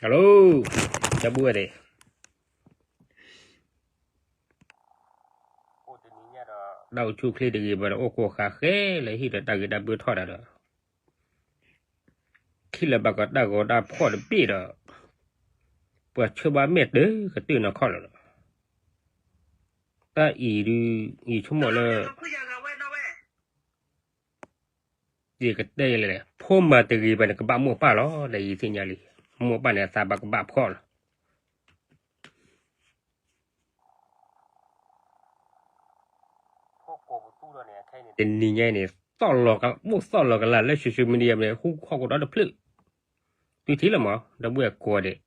Hello, ဒီပုၢ်ဝဲၢ်သ့ၣ်, တၢ်အိၣ်ဆူၣ်အိၣ်ချ့တဂ့ၤဘၣ်ဒီး အိၣ်ခိးဃာ်ဃဲလၢဟံၣ်ဒီးတၢ်ဂ့ၤတၢ်ဘၢထီၣ်တၢ်ဒီး ခံလၢၤဘၣ်ကီးတၢ်ဂီၤတၢ်ဖှီၣ်တဘ့ၣ်ဒီး ပှၤဆၢဘၣ်မဲာ်တကတၢၢ်နီၢ်ခီၣ်လၢၤဒီး တၢ်အံၤဒုး ယဆိကမိၣ်လၢ ယကတဲလဲၣ်, ဖိမၤတဂ့ၤဘၣ်န့ၣ် ကဘၣ်မိၢ်ပၢ်လီၤ. ဒီးယသ့ၣ်ညါလံ, မိၢ်ပၢ်န့ၣ် အသးဘၣ်ကဘၣ်ဖှီၣ်လီၤ. တနံၤညါအံၤန့ၣ် သီၣ်လီၤက, အိၣ်သီၣ်လီၤကလၤလၢ social media န့ၣ် ဟူခီၣ်ကဒီးတဖျၢၣ်, သုထံၣ်လၢမး ဒီပုၢ်ဝဲၢ်ကိးဂၤဒဲး,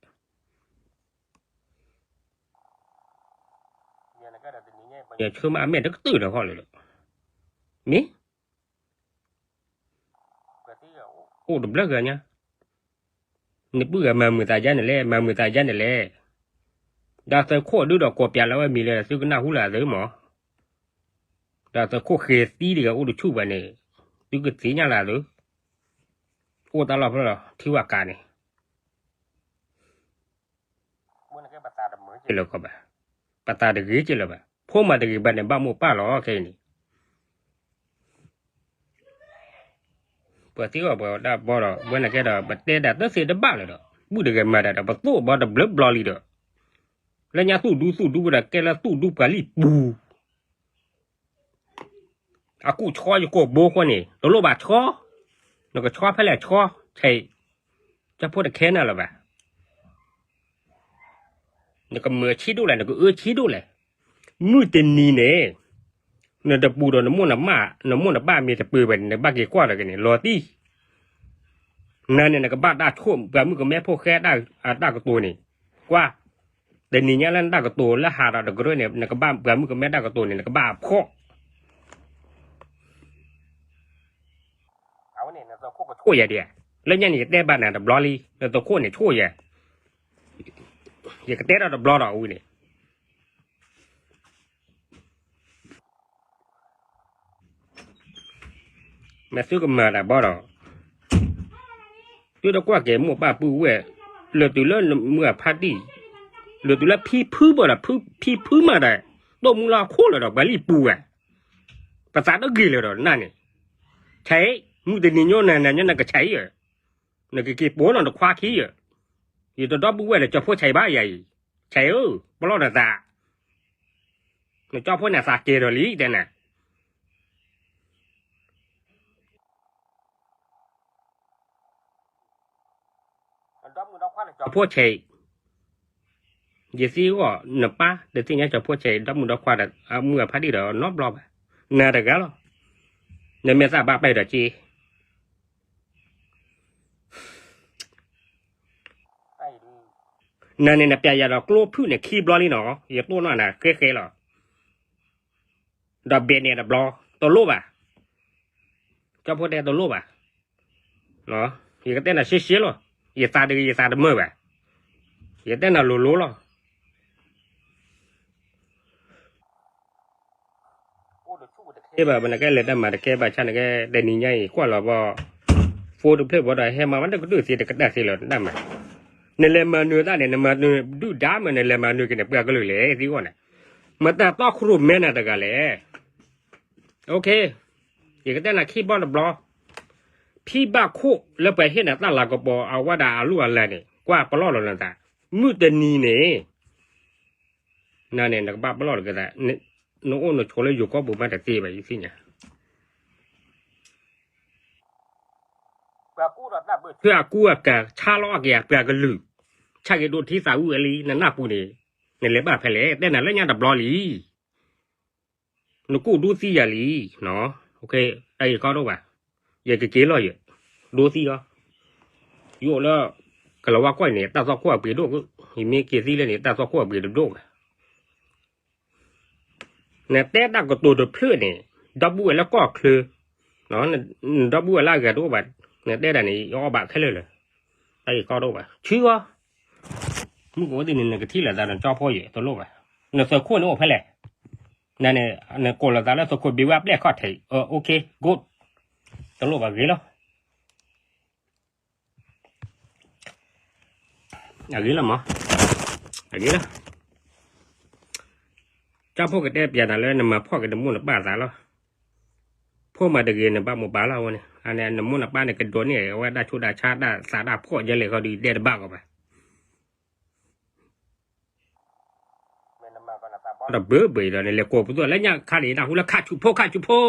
ဆၢမးအမဲာ်တကတၢၢ်နီၢ်ခီၣ်လၢၤဒီး, မ့ၢ် အိၣ်တဘျုးဂၤညါ, နပုၢ်ဂၤမၤမုာ်သးယါန့ၣ်လဲၣ်, မၤမုာ်သးယါန့ၣ်လဲၣ်, ဒီးသုးခိၣ်ဒုးဒီးကိးပျးလၢအဝဲမံၤလၢ သုကနၢ်ဟူလၢအသုးမး, ဒီးသုးခိၣ်ဃဲၤသံတဂၤအိၣ်တဆူၣ်ဘၣ်န့ၣ်, သုကသ့ၣ်ညါလၢအသုး, အိၣ်တၢ်လီၢ်ဖျၢၣ်လီၤ ထံဝၣ်ကးန့ၣ် လၢၤကီးဘၣ်, ပသးတဂ့ၤက့လၢၤဘၣ်, ဖိမၤတဂ့ၤဘၣ်န့ၣ် ဘၣ်မိၢ်ပၢ်လီၤ ခဲအံၤန့ၣ်, ပှၤသံကွၢ်ပှၤတၢ်ဘီဒီး ဝဲန့ၣ်ကဲဒီး ပတဲဒၣ်တသ့တဘၣ်လၢၤဒီး ဘူၣ်တဂၤမၤတၢ်ဒီး ပသိၣ်ဘီတဘျီဘျီလံဒီး လၢညါသူၣ်ဒူသူၣ်ဒူဝဲဒီး ကဲလၢသူၣ်ဒူပှၤလံၢ်ပူၤ အကူၣ်ဆီယကိာ်ဘိဃီန့ၣ် တလိၣ်ဘၣ်ဆီ, နကဆီဖဲလဲၣ်ဆီ, ဆဲး, ကၠီဖိတခဲနၤလၢၤဘၣ်, နကမၢဆံးဒိၣ်လဲၣ် နကအၢဆံးဒိၣ်လဲၣ်, မုၢ်တနံၤန့ၣ် နတပူၤဒီးနမိၢ်နပၢ်မ့ၢ်တပၢၤဘၣ်န့ၣ် နဘၣ်က့ၤကွၢ်ဒီးက့ၤန့ၣ် လီၤတံၢ်, နၤန့ၣ် နကဘၣ်တၢ်ဆိၣ် ပှၤမုၣ်ကမဲဖိဃဲအတၢ်ကတိၤန့ၣ်, ကွၢ် တနံၤညါလၢနတၢ်ကတိၤလၢဟးဒီးတကရၢၢ်န့ၣ် နကဘၣ်ပှၤမုၣ်ကမဲတၢ်ကတိၤန့ၣ် နကဘၣ်အဖှီၣ်, အဝဲန့ၣ် နသုးခိၣ်ကဆိၣ်ယၤဒံးဧါ, လၢညါန့ၣ် ယတဲဘၣ်နၤတဘျီလံ နသုးခိၣ်န့ၣ်ဆိၣ်ယၤ, ယကတဲဒီးတဘျီဒီးအဝဲန့ၣ် မ့ၢ်သုကမၤတၢ်ဘီဒီး သုတကွၢ်က့ၤမိၢ်ပၢ်ပုၢ်ဝဲၢ်, လၢတုၤလၢမုၢ်အဖါတံၢ်, လၢတုၤလၢဖံဖုဘၣ်ဒီး ဖံဖုမၤတၢ်, ဒိၣ်မူလၢအခိၣ်လၢၤဒီး ပှၤလံၢ်ပူၤဝဲ, ပသးတဂ့ၤလၢၤဒီးနၤန့ၣ်, ဆဲး, မုၢ်တနံၤညိနၤနၤညိနကဆဲးအံၤ, နကက့ၤပိာ်နီၣ်တခွါခံဧၢ, ယတဒီပုၢ်ဝဲၢ်လၢကၠီၤဖိဆဲးဘၣ်ယၤအံၤ, ဆဲးဧၢ, ပလီၢ်နသး နကၠီဖိန့ၣ်သးကဲၤဒီးလံတဲနၤ, ကၠီဖိဆဲး, ယသံကွၢ်နပၢ်တသ့ၣ်ညါကၠီဖိဆဲး ဒီမုၢ်ဒီခွါဒီး အမုၢ်အဖါတံၢ်ဒီးနီတဘျီဘၣ်, နၤတဂၤလီၤ, နမ့ၢ်သးဘၣ်ပဲာ်ဒီးက့ နၤန့ၣ် နပျဲယၤဒီးကျိဖုၣ်န့ၣ်ခံဘျီလံနီၤ, ယတိၢ်နီၣ်နၤဃဲဃဲလီၤ, ဒီးဘဲးန့ၣ်တဘျီ, တလိၣ်ဘၣ်, ကၠီဖိတဲတလိၣ်ဘၣ်, ယကတဲနၤရှဲရှဲလီၤ, ယသးတဂ့ၤယသးတမုာ်ဘၣ်, ယတဲနၤလိၤလိၤလီၤ. ဘၣ် ပနကဲလဲၤတၢ်မၤတကဲဘၣ်ဆၣ်နကဲ တနံၤညါအံၤ ကွၢ်လီၤဘီ ဖိတဖျၢၣ်ဘီဒီး ဟဲမၤဝဲတကဒုၣ်သ့တကတၢၢ်သ့လၢၤတၢ်မၤ, နလဲၤမၤနုၤတၢ်န့ၣ် နမၤနုၤဒုၣ်ဒါမ့ၢ် နလဲၤမၤနုၤက့ၤန့ၣ် ပှၤကလုာ်လဲၣ်သံကွၢ်န့ၣ်, မတၤတီခိၣ်ရိၣ်မဲနၤတဂၤလဲၣ်, ယကတဲနၤခံဘျီတဘျီ, ဖံဘၣ်ခိၣ်လၢပှၤဟ့ၣ်နၤတၢ်လၤကပီၤအဝဲဒၣ်အလုၢ်အလၢ်န့ၣ် ကွၢ်ပလီၢ်လီၤနသး, မုၢ်တနံၤန့ၣ် နၤန့ၣ် နကဘၣ်ပလီၢ်လီၤကသး, နအိၣ်နဆိးလၢယိၤကီၢ်ပူၤမးတသ့ဘၣ် ယသ့ၣ်ညါ ပှၤကူၣ်ဒီးတၢ်ဘၢၣ်ဆၢအကူအကၤ ဆါလီၤအက့ၤအပှၤကလုာ်, ဆါက့ၤဒိးထံသးအုးဝဲလံ နနၢ်ပူၤန့ၣ်, နလဲၤဘၣ်ဖဲလဲၣ် တဲနၤလၢညါတဘျီလံ, နကူၣ်ဒိသံယၤလံ, တၢ်ဂ့ၢ်ကီဒိၣ်ဘၣ်, ယကက့ၤလီၤယဲ, ဒိသံလီၤ, ယအိၣ်လၢ ကလၤဝါကွီၢ်န့ၣ် တၢ်သွၣ်ခိၣ်အပှ့ၤဒိၣ်, ယမ့ၢ်က့ၤသံလၢန့ၣ် တၢ်သွၣ်ခိၣ်အပှ့ၤတဒိၣ်ဘၣ် နတဲတၢ်ကတိၤတဖျၢၣ်န့ၣ် ဒီပုၢ်ဝဲၢ်လၢကီၢ်ချၢ, နဒီပုၢ်ဝဲၢ်လၢအဂၤတအိၣ်ဘၣ်, နတဲဒၣ်န့ၣ် ယအီၣ်ဘၣ်ခဲလၢာ်လၢၤ, တၢ်ဂ့ၢ်ကီဒိၣ်ဘၣ်, ဆံဂီ, မုၢ်ကဝဲသ့ၣ်န့ၣ် နကထံၣ်လိာ်သးနကၠီဖိယဲ တလိၣ်ဘၣ်, နသုးခိၣ်န့ၣ်အိၣ်ဖဲလဲၣ်, နန့ၣ် နကိးလိာ်သးလၢသုးခိၣ်ဘ့ဝဲပျဲၢ်ခီၣ်ထံး, okay, good, တလိၣ်ဘၣ်ဂ့ၤလီၤ. အဂ့ၤလီၤမး, အဂ့ၤလီၤ. ကၠီဖိကတဲပျဲနၤလၢနမၤဖှီၣ်က့ၤနမိၢ်နပၢ်သးလီၤ. ဖိမၤတဂ့ၤနဘၣ်မိၢ်ပၢ်လီၤအဃိန့ၣ်, အန့ၣ်နမိၢ်နပၢ်န့ၣ် ကဒိးန့ၢ်အဝဲဒၣ်ဆူးဒၣ်ဆါ ဒၣ်သးဒၣ်ဖှီၣ်ယဲလဲၣ်ဃီဒီး တဲတဘၣ်ကီးဘၣ်. တဘၢဘၢဒီးန့ၣ် လဲၤကိးပသူလၢညါခါန့ၣ် နၢ်ဟူလၢခးဆူၣ်ဖိ ခးဆူၣ်ဖိ,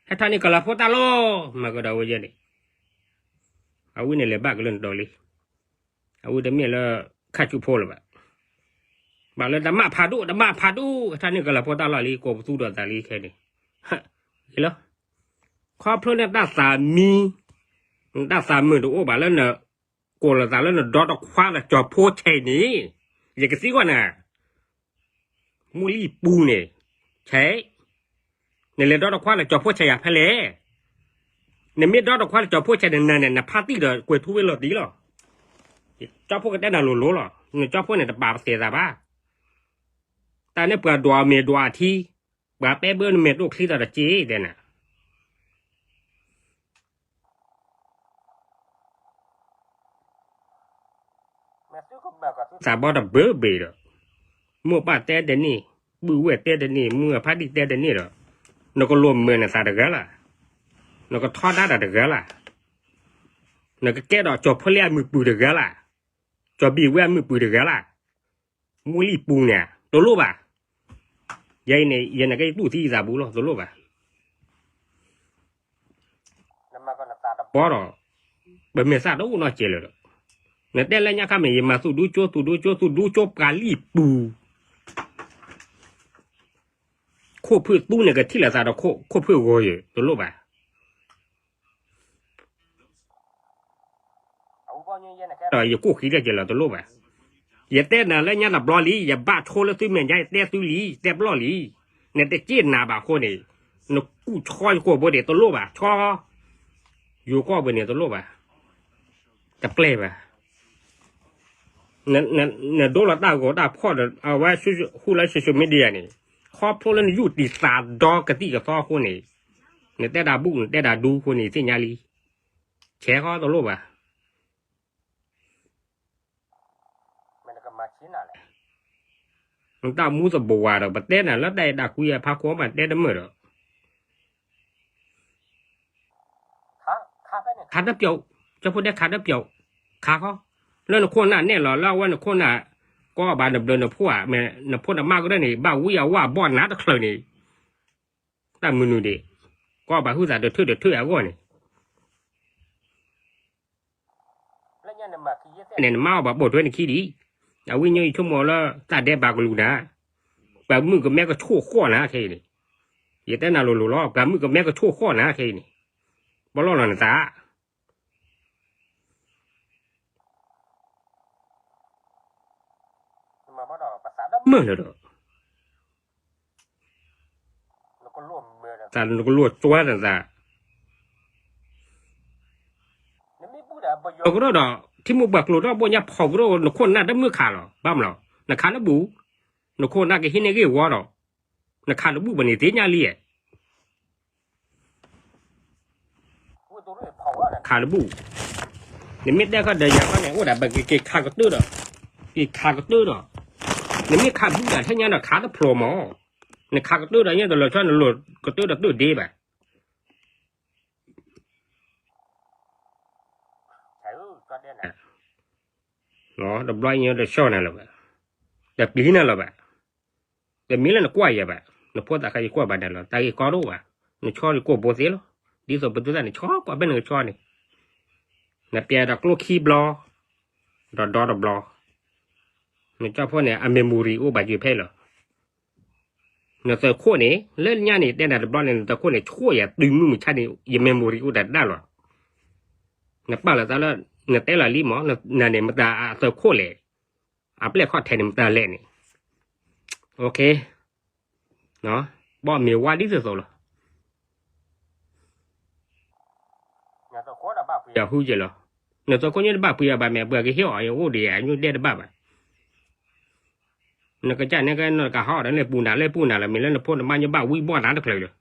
ဟဲထီၣ်န့ၢ်ကလၤဖိတၢ်လီၢ် မၤကဒီးဝဲယဲန့ၣ်, အဝဲန့ၣ်လဲၤဘၣ်ကလၢနတီၤလံ. အဝဲတမ့ၢ်လၢခးဆူၣ်ဖိလၢၤဘၣ်. ဘၣ်လၢတမၣ်ဖးဒိၣ် တမၣ်ဖးဒိၣ် ဟဲထီၣ်န့ၢ်ကလၤဖိတၢ်လီၢ်လံ ကိးပသူဒီးသးလံခဲန့ၣ်, ဂ့ၤလီၤ. ခီဖျိလၢနတၢ်သးမံ, နတၢ်သးမုာ်တအိၣ်ဘၣ်လၢန ကိးလီၤသးလၢနဒီတခွါလၢကၠီၤဖိဆဲးန့ၣ်, ယကသံကွၢ်နၤ, မူလံၢ်ပူၤန့ၣ်, ဆဲး, နလဲၤဒီတခွါလၢကၠီၤဖိဆဲးယၤဖဲလဲၣ်. နမ့ၢ်ဒီတခွါလၢကၠီၤဖိဆဲးန့ၣ် နၤန့ၣ် နဖါတံၢ်ဒီးကွဲၤထူဝ့ၤလီၤတံၢ်လီၤ. ကၠီဖိကတဲနၤလိၤလိၤလီၤ. နကၠီဖိန့ၣ်တပာ်ပသဲးသးဘၣ်. တၢ်န့ၣ်ပှၤဒွးမဲာ်ဒွးထံ, ပှၤပဲဘၢနမဲာ်ဒိၣ်ချံသးဒီးက့တဲနၤ သးဘီတဘၢဘၢဒီး, မိၢ်ပၢ်တဲတန့ၢ်, ပုၢ်ဝဲၢ်တဲတန့ၢ်, မုၢ်အဖါတံၢ်တဲတန့ၢ်ဒီး, နကလိၣ်မၢနသးတဂၤလၢ်, နကထီဒါတၢ်တဂၤလၢ်, နကကဲဒီးကၠီၤဖိလ့အမုၢ်ပုၢ်တဂၤလၢ်, ကၠီၤဘံၣ်ဝဲအမုၢ်ပုၢ်တဂၤလၢ်, မူလံၢ်ပူၤန့ၣ် တလိၣ်ဘၣ်. ယဲအံၤန့ၣ် ယဲန့ၣ်ကတူၢ်သံသးဘူးလီၤ တလိၣ်ဘၣ်. ဘီဒီး, ပမ့ၢ်သၣ်တအိၣ်နီတစဲးလၢၤဒီး, နတဲလၢညါခါမ့ၢ် ယမၤသူၣ်ဒူကၠိ သူၣ်ဒူကၠိ သူၣ်ဒူကၠိပှၤလံၢ်ပူၤ, ခိၣ်ဖုၣ်သူန့ၣ်ကထံၣ်လိာ်သးဒီးခိၣ်ဖုၣ်ဂီၤယဲၢ် တလိၣ်ဘၣ်. ဒီးယကိၢ်ဃံတစဲးလၢၤ တလိၣ်ဘၣ်. ယတဲနၤလၢညါတဘျီလံ ယဘၣ်ဆိလၢသုမဲာ်ညါ ယတဲသုလံ တဲပျီၢ်လံ, နတစ့ၢ်နၤဘၣ်အဃိန့ၣ်, နကူၣ်ဆီယကိာ်ဘိန့ၣ် တလိၣ်ဘၣ်, ဆီယိၤကီၢ်ဘိန့ၣ် တလိၣ်ဘၣ်, တပျဲၢ်ဘၣ်. နဒိလီၤတၢ်ဂီၤတၢ်ဖှီၣ်ဒီး အဝဲဃူလၢ social media န့ၣ်, ခီဖျိလၢနယူၢ်တံၢ်သးဒီကသံၣ်ကသီအဃိန့ၣ်, နတဲဒၣ်ဘူၣ် နတဲဒၣ်ဒူအဃိန့ၣ် သ့ၣ်ညါလံ, ဆဲးဃီတလိၣ်ဘၣ်. နတၢ်မူသဘိးဝါဒီး ပတဲနၤလၢတၢ်အဲၣ်တၢ်ကွံအဖီခိၣ်မး တဲတမုာ်ဒီး ခးတပျီ, ကၠီဖိတဲခးတပျီ, ခးဃီ, လၢနခိၣ်နၢ်နဲၣ်လီၤ လၢအဝဲနခိၣ်နၢ်, ကိးဘၣ်နဘျုးနဖှိၣ်ဧါ, မ့ၢ်နဖိနမါကရၢၢ်န့ၣ် ဘၣ်ဝံအဝဲအဘီၣ်နၤတချုးန့ၣ်, တၢ်မနုၤဒံး, ကိးဘၣ်ဟုသးတထၢၣ်တထၢၣ်အဂီၢ်န့ၣ် န့ၣ် နမါအီၣ်ဘၣ်ပိာ်ထွဲနခံဒံး, အဝဲညီယဆိကမိၣ်လၢ တၢ်ဒဲးဘးကလူးနၤ, ပှၤမုၣ်ကမဲကဆိၣ်ဃီၣ်နၤခဲအံၤန့ၣ်, ယတဲနၤလိၤလိၤလီၤ ပှၤမုၣ်ကမဲကဆိၣ်ဃီၣ်နၤခဲအံၤန့ၣ်, ပလီၢ်လီၤနသး မုာ်လၢၤဒီး သးနကလိၣ်ကွၢ်နသး, ပယီၤကရၢၢ်ဒီး ထံမိၢ်ပှၢ်ကျိၤထီၣ်ဘိညါဖီၣ်ကရၢၢ် နခိၣ်နၢ်တမုာ်ခးလီၤ ဘၣ်မလီၤ နခးနဘူၣ်, နခိၣ်နၢ်ကဟံးန့ၢ်ဂ့ၢ်ဝီဒီး, နခးနဘူၣ်ဘၣ်န့ၣ်သ့ၣ်ညါလံ ခးတဘူၣ်, နမ့ၢ်တဲခီဒီးယၤခီန့ၣ် အိၣ်ဒၣ်ပကက့ၤခးကတၢၢ်ဒီး, က့ၤခးကတၢၢ်ဒီး, နမ့ၢ်ခးဘူၣ်ဒၣ်ထဲညါဒီးခးတဖျိးမး, နခးကတၢၢ်ဒီးညါတလီၤဆီနလိၤကတၢၢ်ဒီးတၢၢ်ဒ့ဘၣ် တဘျီညါတဆီၣ်နၤလၢၤဘၣ်, တပျံၤနၤလၢၤဘၣ်, တမ့ၢ်လၢနကွၢ်ယၤဘၣ်, နဖိသၣ်ခါယကွၢ်ဘၣ်နၤလီၤ တၢ်ဂ့ၢ်ကီတအိၣ်ဘၣ်, နဆီယကိာ်ဘိသ့လီၤ, ဒ်သိးပသုသၣ်န့ၣ်ဆီကွၢ်ဖဲနကဆီန့ၣ်, နပျဲဒီးကျိခံဘျီ, ဒီးဒီတဘျီ, နကၠီဖိန့ၣ် အ memory အိၣ်ဘၣ်ယွၤဖဲလီၤ နသုးခိၣ်န့ၣ် လၢညါန့ၣ် တဲနၤတဘျီန့ၣ် နသုးခိၣ်န့ၣ် ဆိၣ်ယၤတုၤမုၢ်မဆါန့ၣ် ယ memory အိၣ်တၢ်တဒၣ်လီၤ. နပာ်လီၤသးလၢ နတဲလီၤလံမး နန့ၣ်မတၤအသုးခိၣ်လဲၣ်, အပျဲၢ်ခီၣ်ထံးန့ၣ်မတၤလဲၣ်န့ၣ်, ဘီမ့ၢ်ဝါဒ်သိးသိးလီၤ. ယဟုက့ၤလီၤ. နသုးခိၣ်ညိတဘၣ်ပှ့ၤအီၤဘၣ်မ့ၢ် ပှၤကဟ့ၣ်အီၤအအိၣ်ဒံး အညိတဲတဘၣ်ဘၣ်. နကစၢ်န့ၣ်ကဲနကဟီဒီးလၢပူၤနၤလၢပူၤနၤလီၤ မ့ၢ်လၢနဖိနမါညိဘၣ်ဝံဘီၣ်နၤတချုးလၢၤ.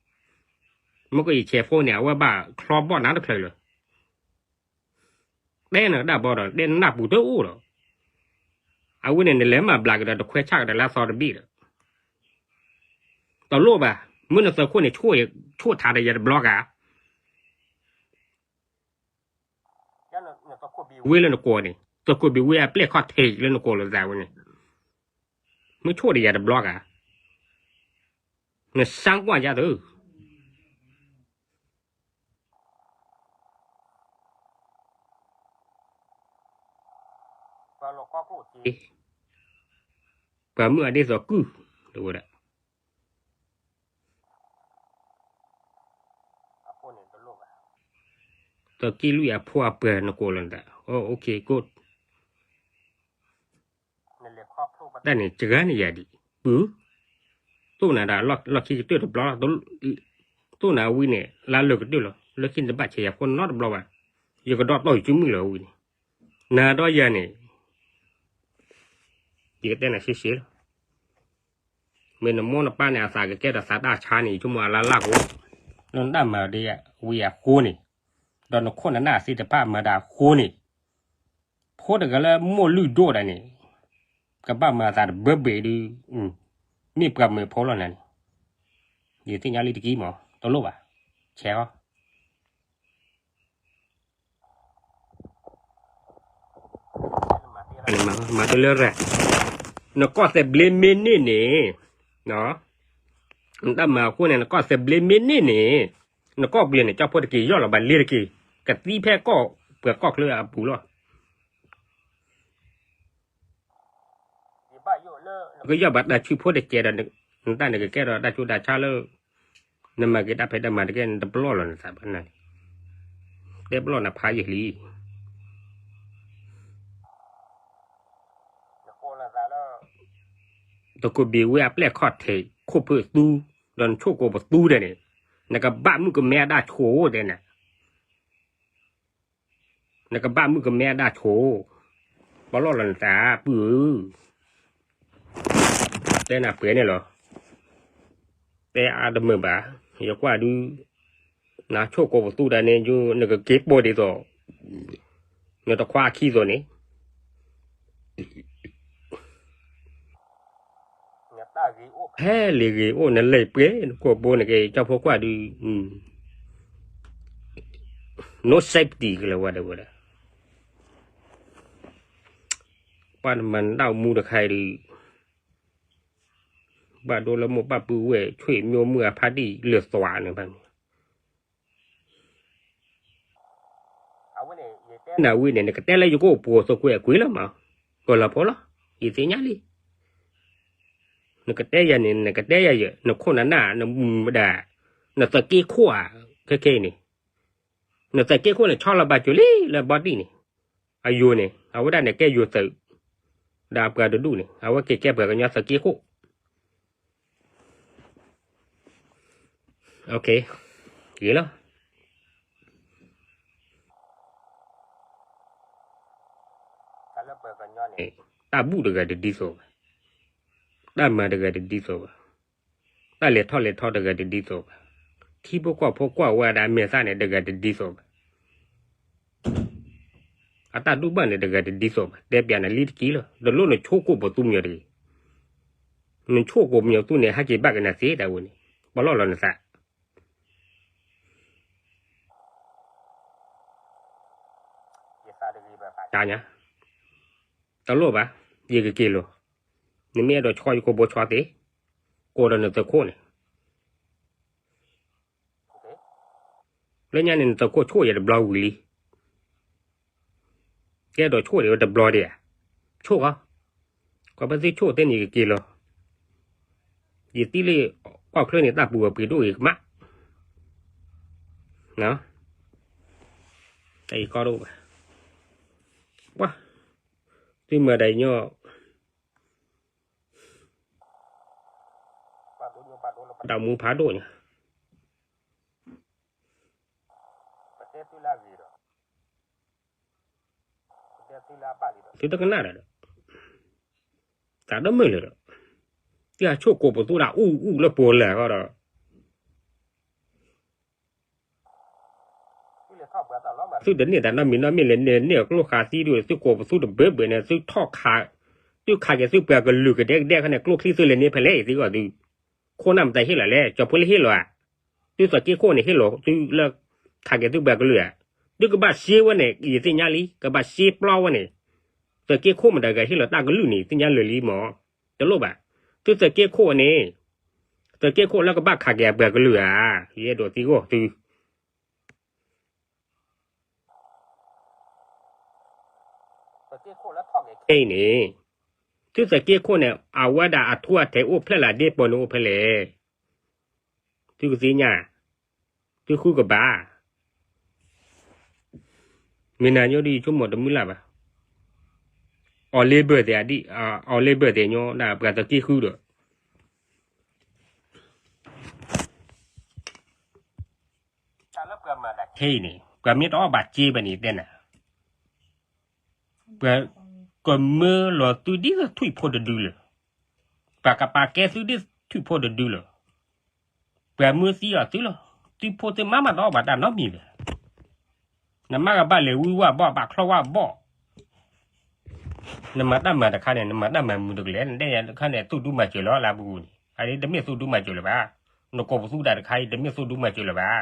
မ့ၢ်ကယဆဲးဖိန့ၣ် အဝဲဘၣ်ချီဘီၣ်နၤတချုးလၢၤ. တဲနကဒၣ်ဘီဒီး တဲနနၢ်ပူၤတအိၣ်ဒီး အဝဲန့ၣ် နလဲၤမၤဘျးကဒီး တခွဲဆၣ်ကဒီးလၢအသီတဘ့ၣ်ဒီး တလိၣ်ဘၣ်. မ့ၢ်နသုးခိၣ်န့ၣ် ဆိၣ်ထါဒီးယၤတဘျီဂၤ ဝ့ၢ်လၢနကိးန့ၣ် သုးခိၣ်ဘံဝ့ၢ်အပျဲၢ်ခီၣ်ထံးလၢနကိးလိာ်သးဝဲန့ၣ် မ့ၢ်ဆိၣ်ဒီးယၤတဘျီဂၤ နစၢ်ကွၢ်ယၤသု ပှၤမုၣ်အဒ့သိးကုၢ် တဝဲဒၣ် သုးက့လွံၢ်အဖိအပှၤနကိးလီၤနသး အိၣ် တၢ်န့ၣ် စှၤန့ၢ်ယၤဒံး ပုၢ် သိၣ်နၤဒီးလီၢ်ခံကတၢၢ်တဘျီလီၤ သိၣ်နၤဝံၤန့ၣ် လါလၢကတၢၢ်လီၤ လၢခံနတဘၣ်ဆဲးယၤဖိနီတဘျီဘၣ် ယကဒီးတီၢ်ယစုမုၢ်လၢၤဝံၤန့ၣ် နၤဒီးယၤန့ၣ် ယကတဲနၤရှဲရှဲလီၤ မ့ၢ်နမိၢ်နပၢ်န့ၣ် အသးကကဲထီၣ်သးတၢ်ဆါန့ၣ် ယဆိကမိၣ်အလၢ်လၢ်ဃိ လၢနတၢ်မၤဒ်ဝံၤအဃိန့ၣ် ဒီးနခိၣ်နနၢ်သ့ၣ်တဖၣ်မၤတၢ်အဃိန့ၣ် ဖိတဂၤလၢမိၢ်လုၢ်ဒိၣ်ဒၣ်န့ၣ် ကဘၣ်မၤအသးတဘၢဘ့ၣ်ဒုး မ့ၢ်ပှၤမၢဖိလီၤနၤန့ၣ် ယသ့ၣ်ညါလံတက့ၢ်မး တလိၣ်ဘၣ် ဆဲးအီၤ မၤဒ်လၢရၤ နကီၢ်သဘျ့မ့ၢ်န့ၢ်န့ၣ် နတၢ်မၤအဃိန့ၣ် နကီၢ်သဘျ့မ့ၢ်န့ၢ်န့ၣ် နကီၢ်ပျံၤန့ၣ် ကၠီၣ်ဖိတက့ၤယီၢ်လီၤဘၣ်လ့တက့ၤ ကသံဖဲကီၢ်ပှၤကီၢ်ချၢအပူၤလီၤ ကယီၢ်ဘၣ်တၢ်ဆူးဖိတကဲဒီး နတၢ်န့ၣ်ကကဲထီၣ်တၢ်ဆူးတၢ်ဆါလၢ နမၤက့ၤတၢ်ဖံးတၢ်မၤတကဲ နတပလီၢ်လီၤနသးဘၣ်နၤန့ၣ် တဲပလီၢ်နၤဖးယံာ်လံ သုးခိၣ်ဘံဝ့ၢ်အပျဲၢ်ခီၣ်ထံး ခိၣ်ဖၢၣ်သူ ဒီးနဆိၣ်ကိးပသူဒဲးန့ၣ် နကဘၣ်မုၣ်ကမဲအဒၣ်ဆိးအိၣ်တဲနၤ နကဘၣ်မုၣ်ကမဲအဒၣ်ဆိး ပလီၢ်လီၤနသး ပုၢ်ဧၢ, တဲနၤပှဲၤန့ၣ်လီၤ. တဲအါတမုာ်ဘၣ်, ယကွၢ်ဒုး နဆိၣ်ကိးပသူဒၣ်န့ၣ် နကက့ၤပိာ်ဒ်သိး နတခွါအခံသိးန့ၣ် ဟဲလံၤဂ့ၤအိၣ် နလဲၤပှဲၤ နကိာ်ဘိန့ၣ်က့ၤ ကၠီဖိကွၢ်ဒုး no safety ကလၢၤဝဲဒၣ်ဝဲဒၣ်, ပှၤတမၤနတၢ်အိၣ်မူတခါအံၤဒုး ဘၣ်ဒိလၢမိၢ်ပၢ်ပုၢ်ဝဲၢ် ဆွေမျိုးမုၣ်အဖါတံၢ်လၢသွးန့ၣ်ဘၣ်န့ၣ် နဝံၤန့ၣ် နကတဲလၢယကအိၣ်ပှိၤသကွဲးအကွံာ်လီၤမး, ကလီၤဖိလီၤ, ယသ့ၣ်ညါလံ. နကတဲယၤန့ၣ် နကတဲယၤယဲၢ် နခိၣ်နနၢ် နမူမဒါ နသုးက့ခိၣ်ဧါ, ခဲခဲအံၤန့ၣ် နသုးက့ခိၣ်န့ၣ် ဆီလီၤဘၣ်ကၠိလံလၢဘီတံၢ်န့ၣ်, အယိာ်န့ၣ် အဝဲဒၣ်န့ၣ်ကဲယိာ်သုး ဒီးအပှၤတဒူၣ်န့ၣ် အဝဲက့ၤကဲပှၤကညီသုးက့ခိၣ် ဂ့ၤလီၤ. တၢ်ဘူၣ်တဂၤတဒ်သိးဘၣ်, တၢ်မၤတဂၤတဒ်သိးဘၣ်, တၢ်လဲၤထီၣ်လဲၤထီတဂၤတဒ်သိးဘၣ်, ထံဖိကီၢ်ဖိကွၢ်ဝဲဒၣ်အမဲာ်သၣ်န့ၣ် တဂၤတဒ်သိးဘၣ်. အတၢ်ဒိၣ်ဘၣ်န့ၣ် တဂၤတဒ်သိးဘၣ်, တဲပျးနၤလံတက့ၢ်လီၤ. တလိၣ်နဆိၣ်ကိးပသူမညီတဂ့ၤ. နဆိၣ်ကိးမညီသူန့ၣ် ဟဲက့ၤဘၣ်ကနၣ်သ့တၢ်ဝဲန့ၣ် ပလီၢ်လီၤနသး တၢ်ညါ တလိၣ်ဘၣ်, ယကက့ၤလီၤ. နမ့ၢ်အဲၣ်ဒိးဆီယကိာ်ဘိဆီသ့, ကိးဒီးနသုးခိၣ်န့ၣ် လၢညါန့ၣ် နသုးခိၣ်ဆိၣ်ယၤတဘျီဝံၤလံ. ကအဲၣ်ဒိးဆိၣ်ဒံးဝဲတဘျီဒံးဧါ, ဆိၣ်ဃီ, ကွၢ်ဘၣ်သ့ဆိၣ်သ့န့ၣ်ကက့ၤလီၤ. ယသံလၢကီၢ်ချၢန့ၣ် တၢ်ပူၤအပှ့ၤဒိၣ်ဂ့ၤကမၣ်, တၢ်အံၤကီဒိၣ်ဘၣ်, ပှၤ, သုမၤဒၣ်ညီ တၢ်မူဖးဒိၣ်ညါ, သုတကနၣ်ဒီး, တၢ်တမုာ်လၢၤဒီး, တၢ်ဆိၣ်ကိးပသူဒၣ်အူအူလၢပှိၤလၢ်ဃီဒီး သုတန့ၢ်တၢ်နီတမံၤနီတမံၤလဲၣ်န့ၣ် န့ၢ်အကျိဃာ်သံဒုး သုကိးပသူတဘၢဘၢန့ၣ် သုထီၣ်ခး, သုခးက့ၤသုပှၤကလုာ်ကဒဲကဒဲခါန့ၣ် ကျိချံသုလဲၤန့ၢ်ဖဲလဲၣ် ယသံကွၢ်သု, ခိၣ်နၢ်မတၤဟ့ၣ်လီၤလဲၣ်, ကၠီၤဖိလၢဟ့ၣ်လီၤဧါ, သုသုးက့ခိၣ်န့ၣ်ဟ့ၣ်လီၤသုလၢ ခးက့ၤသုပှၤကလုာ်ဧါ, သုကဘၣ်စ့ဝဲန့ၣ် ယသ့ၣ်ညါလံ, ကဘၣ်စ့ပျီဝဲန့ၣ်, သုးက့ခိၣ်မတၤဂၤဟ့ၣ်လီၤတၢ်ကလုာ်န့ၣ် သ့ၣ်ညါလၢာ်လံမး, တလိၣ်ဘၣ်, သုသုးက့ခိၣ်န့ၣ်, သုးက့ခိၣ်လၢကဘၣ်ခးက့ၤအပှၤကလုာ်ဧါ, ယအဲၣ်ဒိးသံကွၢ်သု ခဲအံၤန့ၣ်, သုသုးက့ခိၣ်န့ၣ် အဝဲဒၣ်အထူအထဲးအိၣ်ဖျဲၣ်လၢဒ့ပီန့ၣ်အိၣ်ဖဲလဲၣ်, သုကသ့ၣ်ညါ, သုဃုကဘၣ်, မ့ၢ်နၤညိဒ်ယဆိကမိၣ်တမုၢ်လၢ်ဘၣ်, အီၤလ့ဘၢၣ်သ့ၣ်, အီၤလ့ဘၢၣ်သ့ၣ်ညိဒၣ်ပှၤသုးက့ဃုဒီး ခဲအံၤန့ၣ် ပှၤမ့ၢ်တအီၣ်ဘၣ်စ့ဘၣ်န့ၣ်တဲနၤ, ပှၤကမၢလီၤသုဒ်သိးထွံၣ်ဖိတဒုလၢၤ, ပှၤကပာ်ကဲသုဒ်ထွံၣ်ဖိတဒုလၢၤ, ပှၤမၢသံအီၤသုလီၤ, သုဖိသုမါမးတအီၣ်ဘၣ်တၢ်နီတမံၤဘၣ်, နမါကဘၣ်လဲၤဝံဝဲဘီၣ် ဘၣ်ချီဝဲဘီၣ် နမၤတၢ်မၤတခါန့ၣ် နမၤတၢ်မၤမုာ်တကလဲာ် နတဲယၤတခါန့ၣ် သူၣ်ဒူမၤစၢၤလီၤ လၢအပူၤန့ၣ် အဒ်တမ့ၢ်သူၣ်ဒူမၤစၢၤလၢၤဘၣ်, နကိးပသူတၢ်တခါအံၤ တမ့ၢ်သူၣ်ဒူမၤစၢၤလၢၤဘၣ်,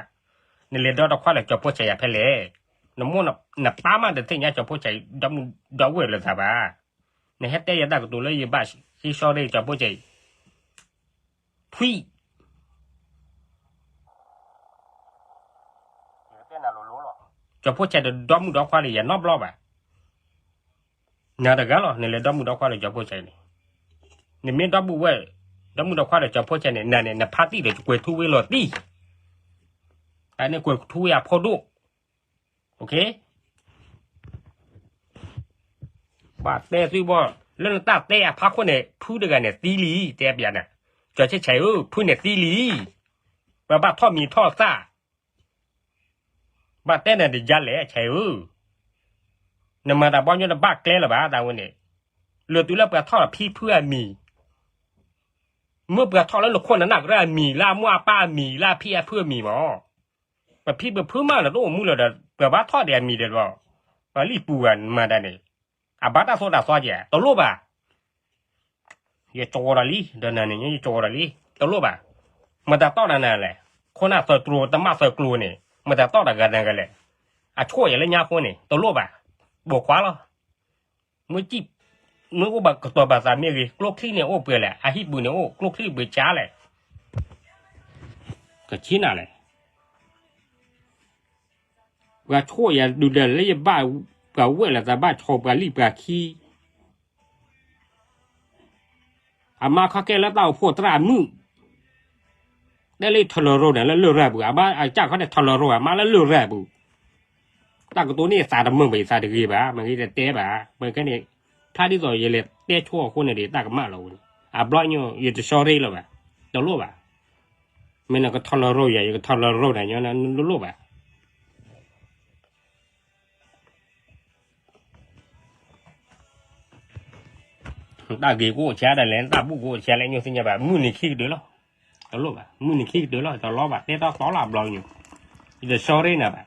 နလဲၤဒီတခွါလၢကၠီၤဖိဆဲးယၤဖဲလဲၣ်, နမိၢ်နပၢ်မးတသ့ၣ်ညါကၠီၤဖိဆဲးဒီမုၢ်ဒီဝဲၢ်လၢၤသးဘၣ်, နဟဲတဲယၤတၢ်ကတိၤလၢယဘၣ်ဟံးစီၤရ့ကၠီၤဖိဆဲး ဖှံ ကၠီၤဖိဆဲးတဒီမုၢ်ဒီခွါလၢယၤနီတဘျီဘၣ်, နၤတဂၤလီၤ နလဲၤဒီမုၢ်ဒီခွါလၢကၠီၤဖိဆဲးန့ၣ်, နမ့ၢ်ဒီပုၢ်ဝဲၢ် ဒီမုၢ်ဒီခွါလၢကၠီၤဖိဆဲးန့ၣ် နၤန့ၣ် နဖါတံၢ်ဒီးကွဲၤထူဝ့လီၤတံၢ်, အန့ၣ်ကွဲၤထူဝ့အဖိဒိၣ်, ဘၣ်တဲသုဘီၣ်, လၢနတၢ်တဲအဖီခိၣ်န့ၣ် ဖုတဂၤန့ၣ်သံလံ တဲပျးနၤ, ကၠီၤဆဲးဆဲးဧၢ ဖုန့ၣ်သံလံ, ပဘၣ်ထီၣ်မံၤထီၣ်သၣ် ဘၣ်တဲနၤတယါလဲၣ် ဆဲးဧၢ, နမၤတၢ်ဘီညိတဘၣ်ကျဲလၢၤဘၣ် တၢ်ဝဲန့ၣ်, လၢတုၤလၢပှၤထီၣ်ဖံဖုအမံၤ, မ့ၢ်ပှၤထီၣ်လၢနခိၣ်နနၢ်ကရၢအမံၤ လၢအမိၢ်အပၢ်အမံၤ လၢအဖံအဖုအမံၤမး, ပဖံပဖုမးလၢတအိၣ်မူလၢၤဒီး ပှၤဘၣ်ထီၣ်ဒံးအမံၤဒီး ပှၤလံၣ်ပူၤဂၤမၤတၢ်န့ၣ်, အဘၣ်တၢ်သိၣ်တၢ်သီကဲ တလိၣ်ဘၣ် ယကဝီၤဒီးလံ ဒီးနၤန့ၣ် ယကဝီၤဒီးလံ တလိၣ်ဘၣ်, မတၤတီၢ်တၢ်နၤလဲၣ်, ခိၣ်နၢ်သၢကျိၤ တမၣ်သၢကျိၤန့ၣ် မတၤတီၢ်တၢ်ဂၤနၤဂၤလဲၣ်, အဆိၣ်ယၤလၢညါဃိန့ၣ် တလိၣ်ဘၣ်, ပိာ်ခွါလီၤ, မ့ၢ်ကံၣ်, မ့ၢ်အိၣ်ဘၣ်ကတီၤဘၣ်သးမ့ၢ်ဂ့ၤ ကျိချံန့ၣ်အိၣ်ပှဲၤလဲၣ် အဟံၣ်ပူၤန့ၣ်အိၣ် ကျိချံပှဲၤဆါလဲၣ်, ကဆံနၤလဲၣ် ပှၤဆိၣ်ယၤဒုးဒီးလၢယဘၣ်ပှၤဝဲၢ်လၢသးဘၣ်ဆီပှၤလံၣ်ပှၤခံ, အမါခီကဲလၢတၢ်အိၣ်ဖှိၣ်သရၣ်မုၣ်, တဲလၢထီၣ်လီၤရိၤန့ၣ်လၢလရာ်ပူၤ အမါအကစၢ်ခီန့ၣ်ထီၣ်လီၤရိၤအမါလၢလရာ်ပူၤ, တၢ်ကတိၤန့ၣ်သးတမုာ်ဘၣ် ယသးတဂ့ၤဘၣ် မ့ၢ်ဂ့ၤတတဲဘၣ် မ့ၢ်ခဲန့ၣ်, ဖျါဒ်သိးယလဲၤတဲဆိအဃိန့ၣ်ဒီး တၢ်ကမၣ်လီၤဝဲန့ၣ် အဘျီညိ ယတဆှီရ့လၢၤဘၣ်, တလိၣ်ဘၣ်, မ့ၢ်နကထီၣ်လီၤရိၤယၤ ယကထီၣ်လီၤရိၤနၤညီ တလိၣ်ဘၣ် တၢ်ဂ့ၤကအိၣ်ဆံးဒၣ်လဲာ် တၢ်ဘူၣ်ကအိၣ်ဆံးလဲၣ် ညိသ့ၣ်ညါဘၣ် မုၢ်နံၤခံကတၢၢ်လီၤ, တလိၣ်ဘၣ် မုၢ်နံၤခံကတၢၢ်လီၤ တလီၤဘၣ် တဲတီတီလီၤ အဘျီညိ, ယတဆှီရ့နၤဘၣ်,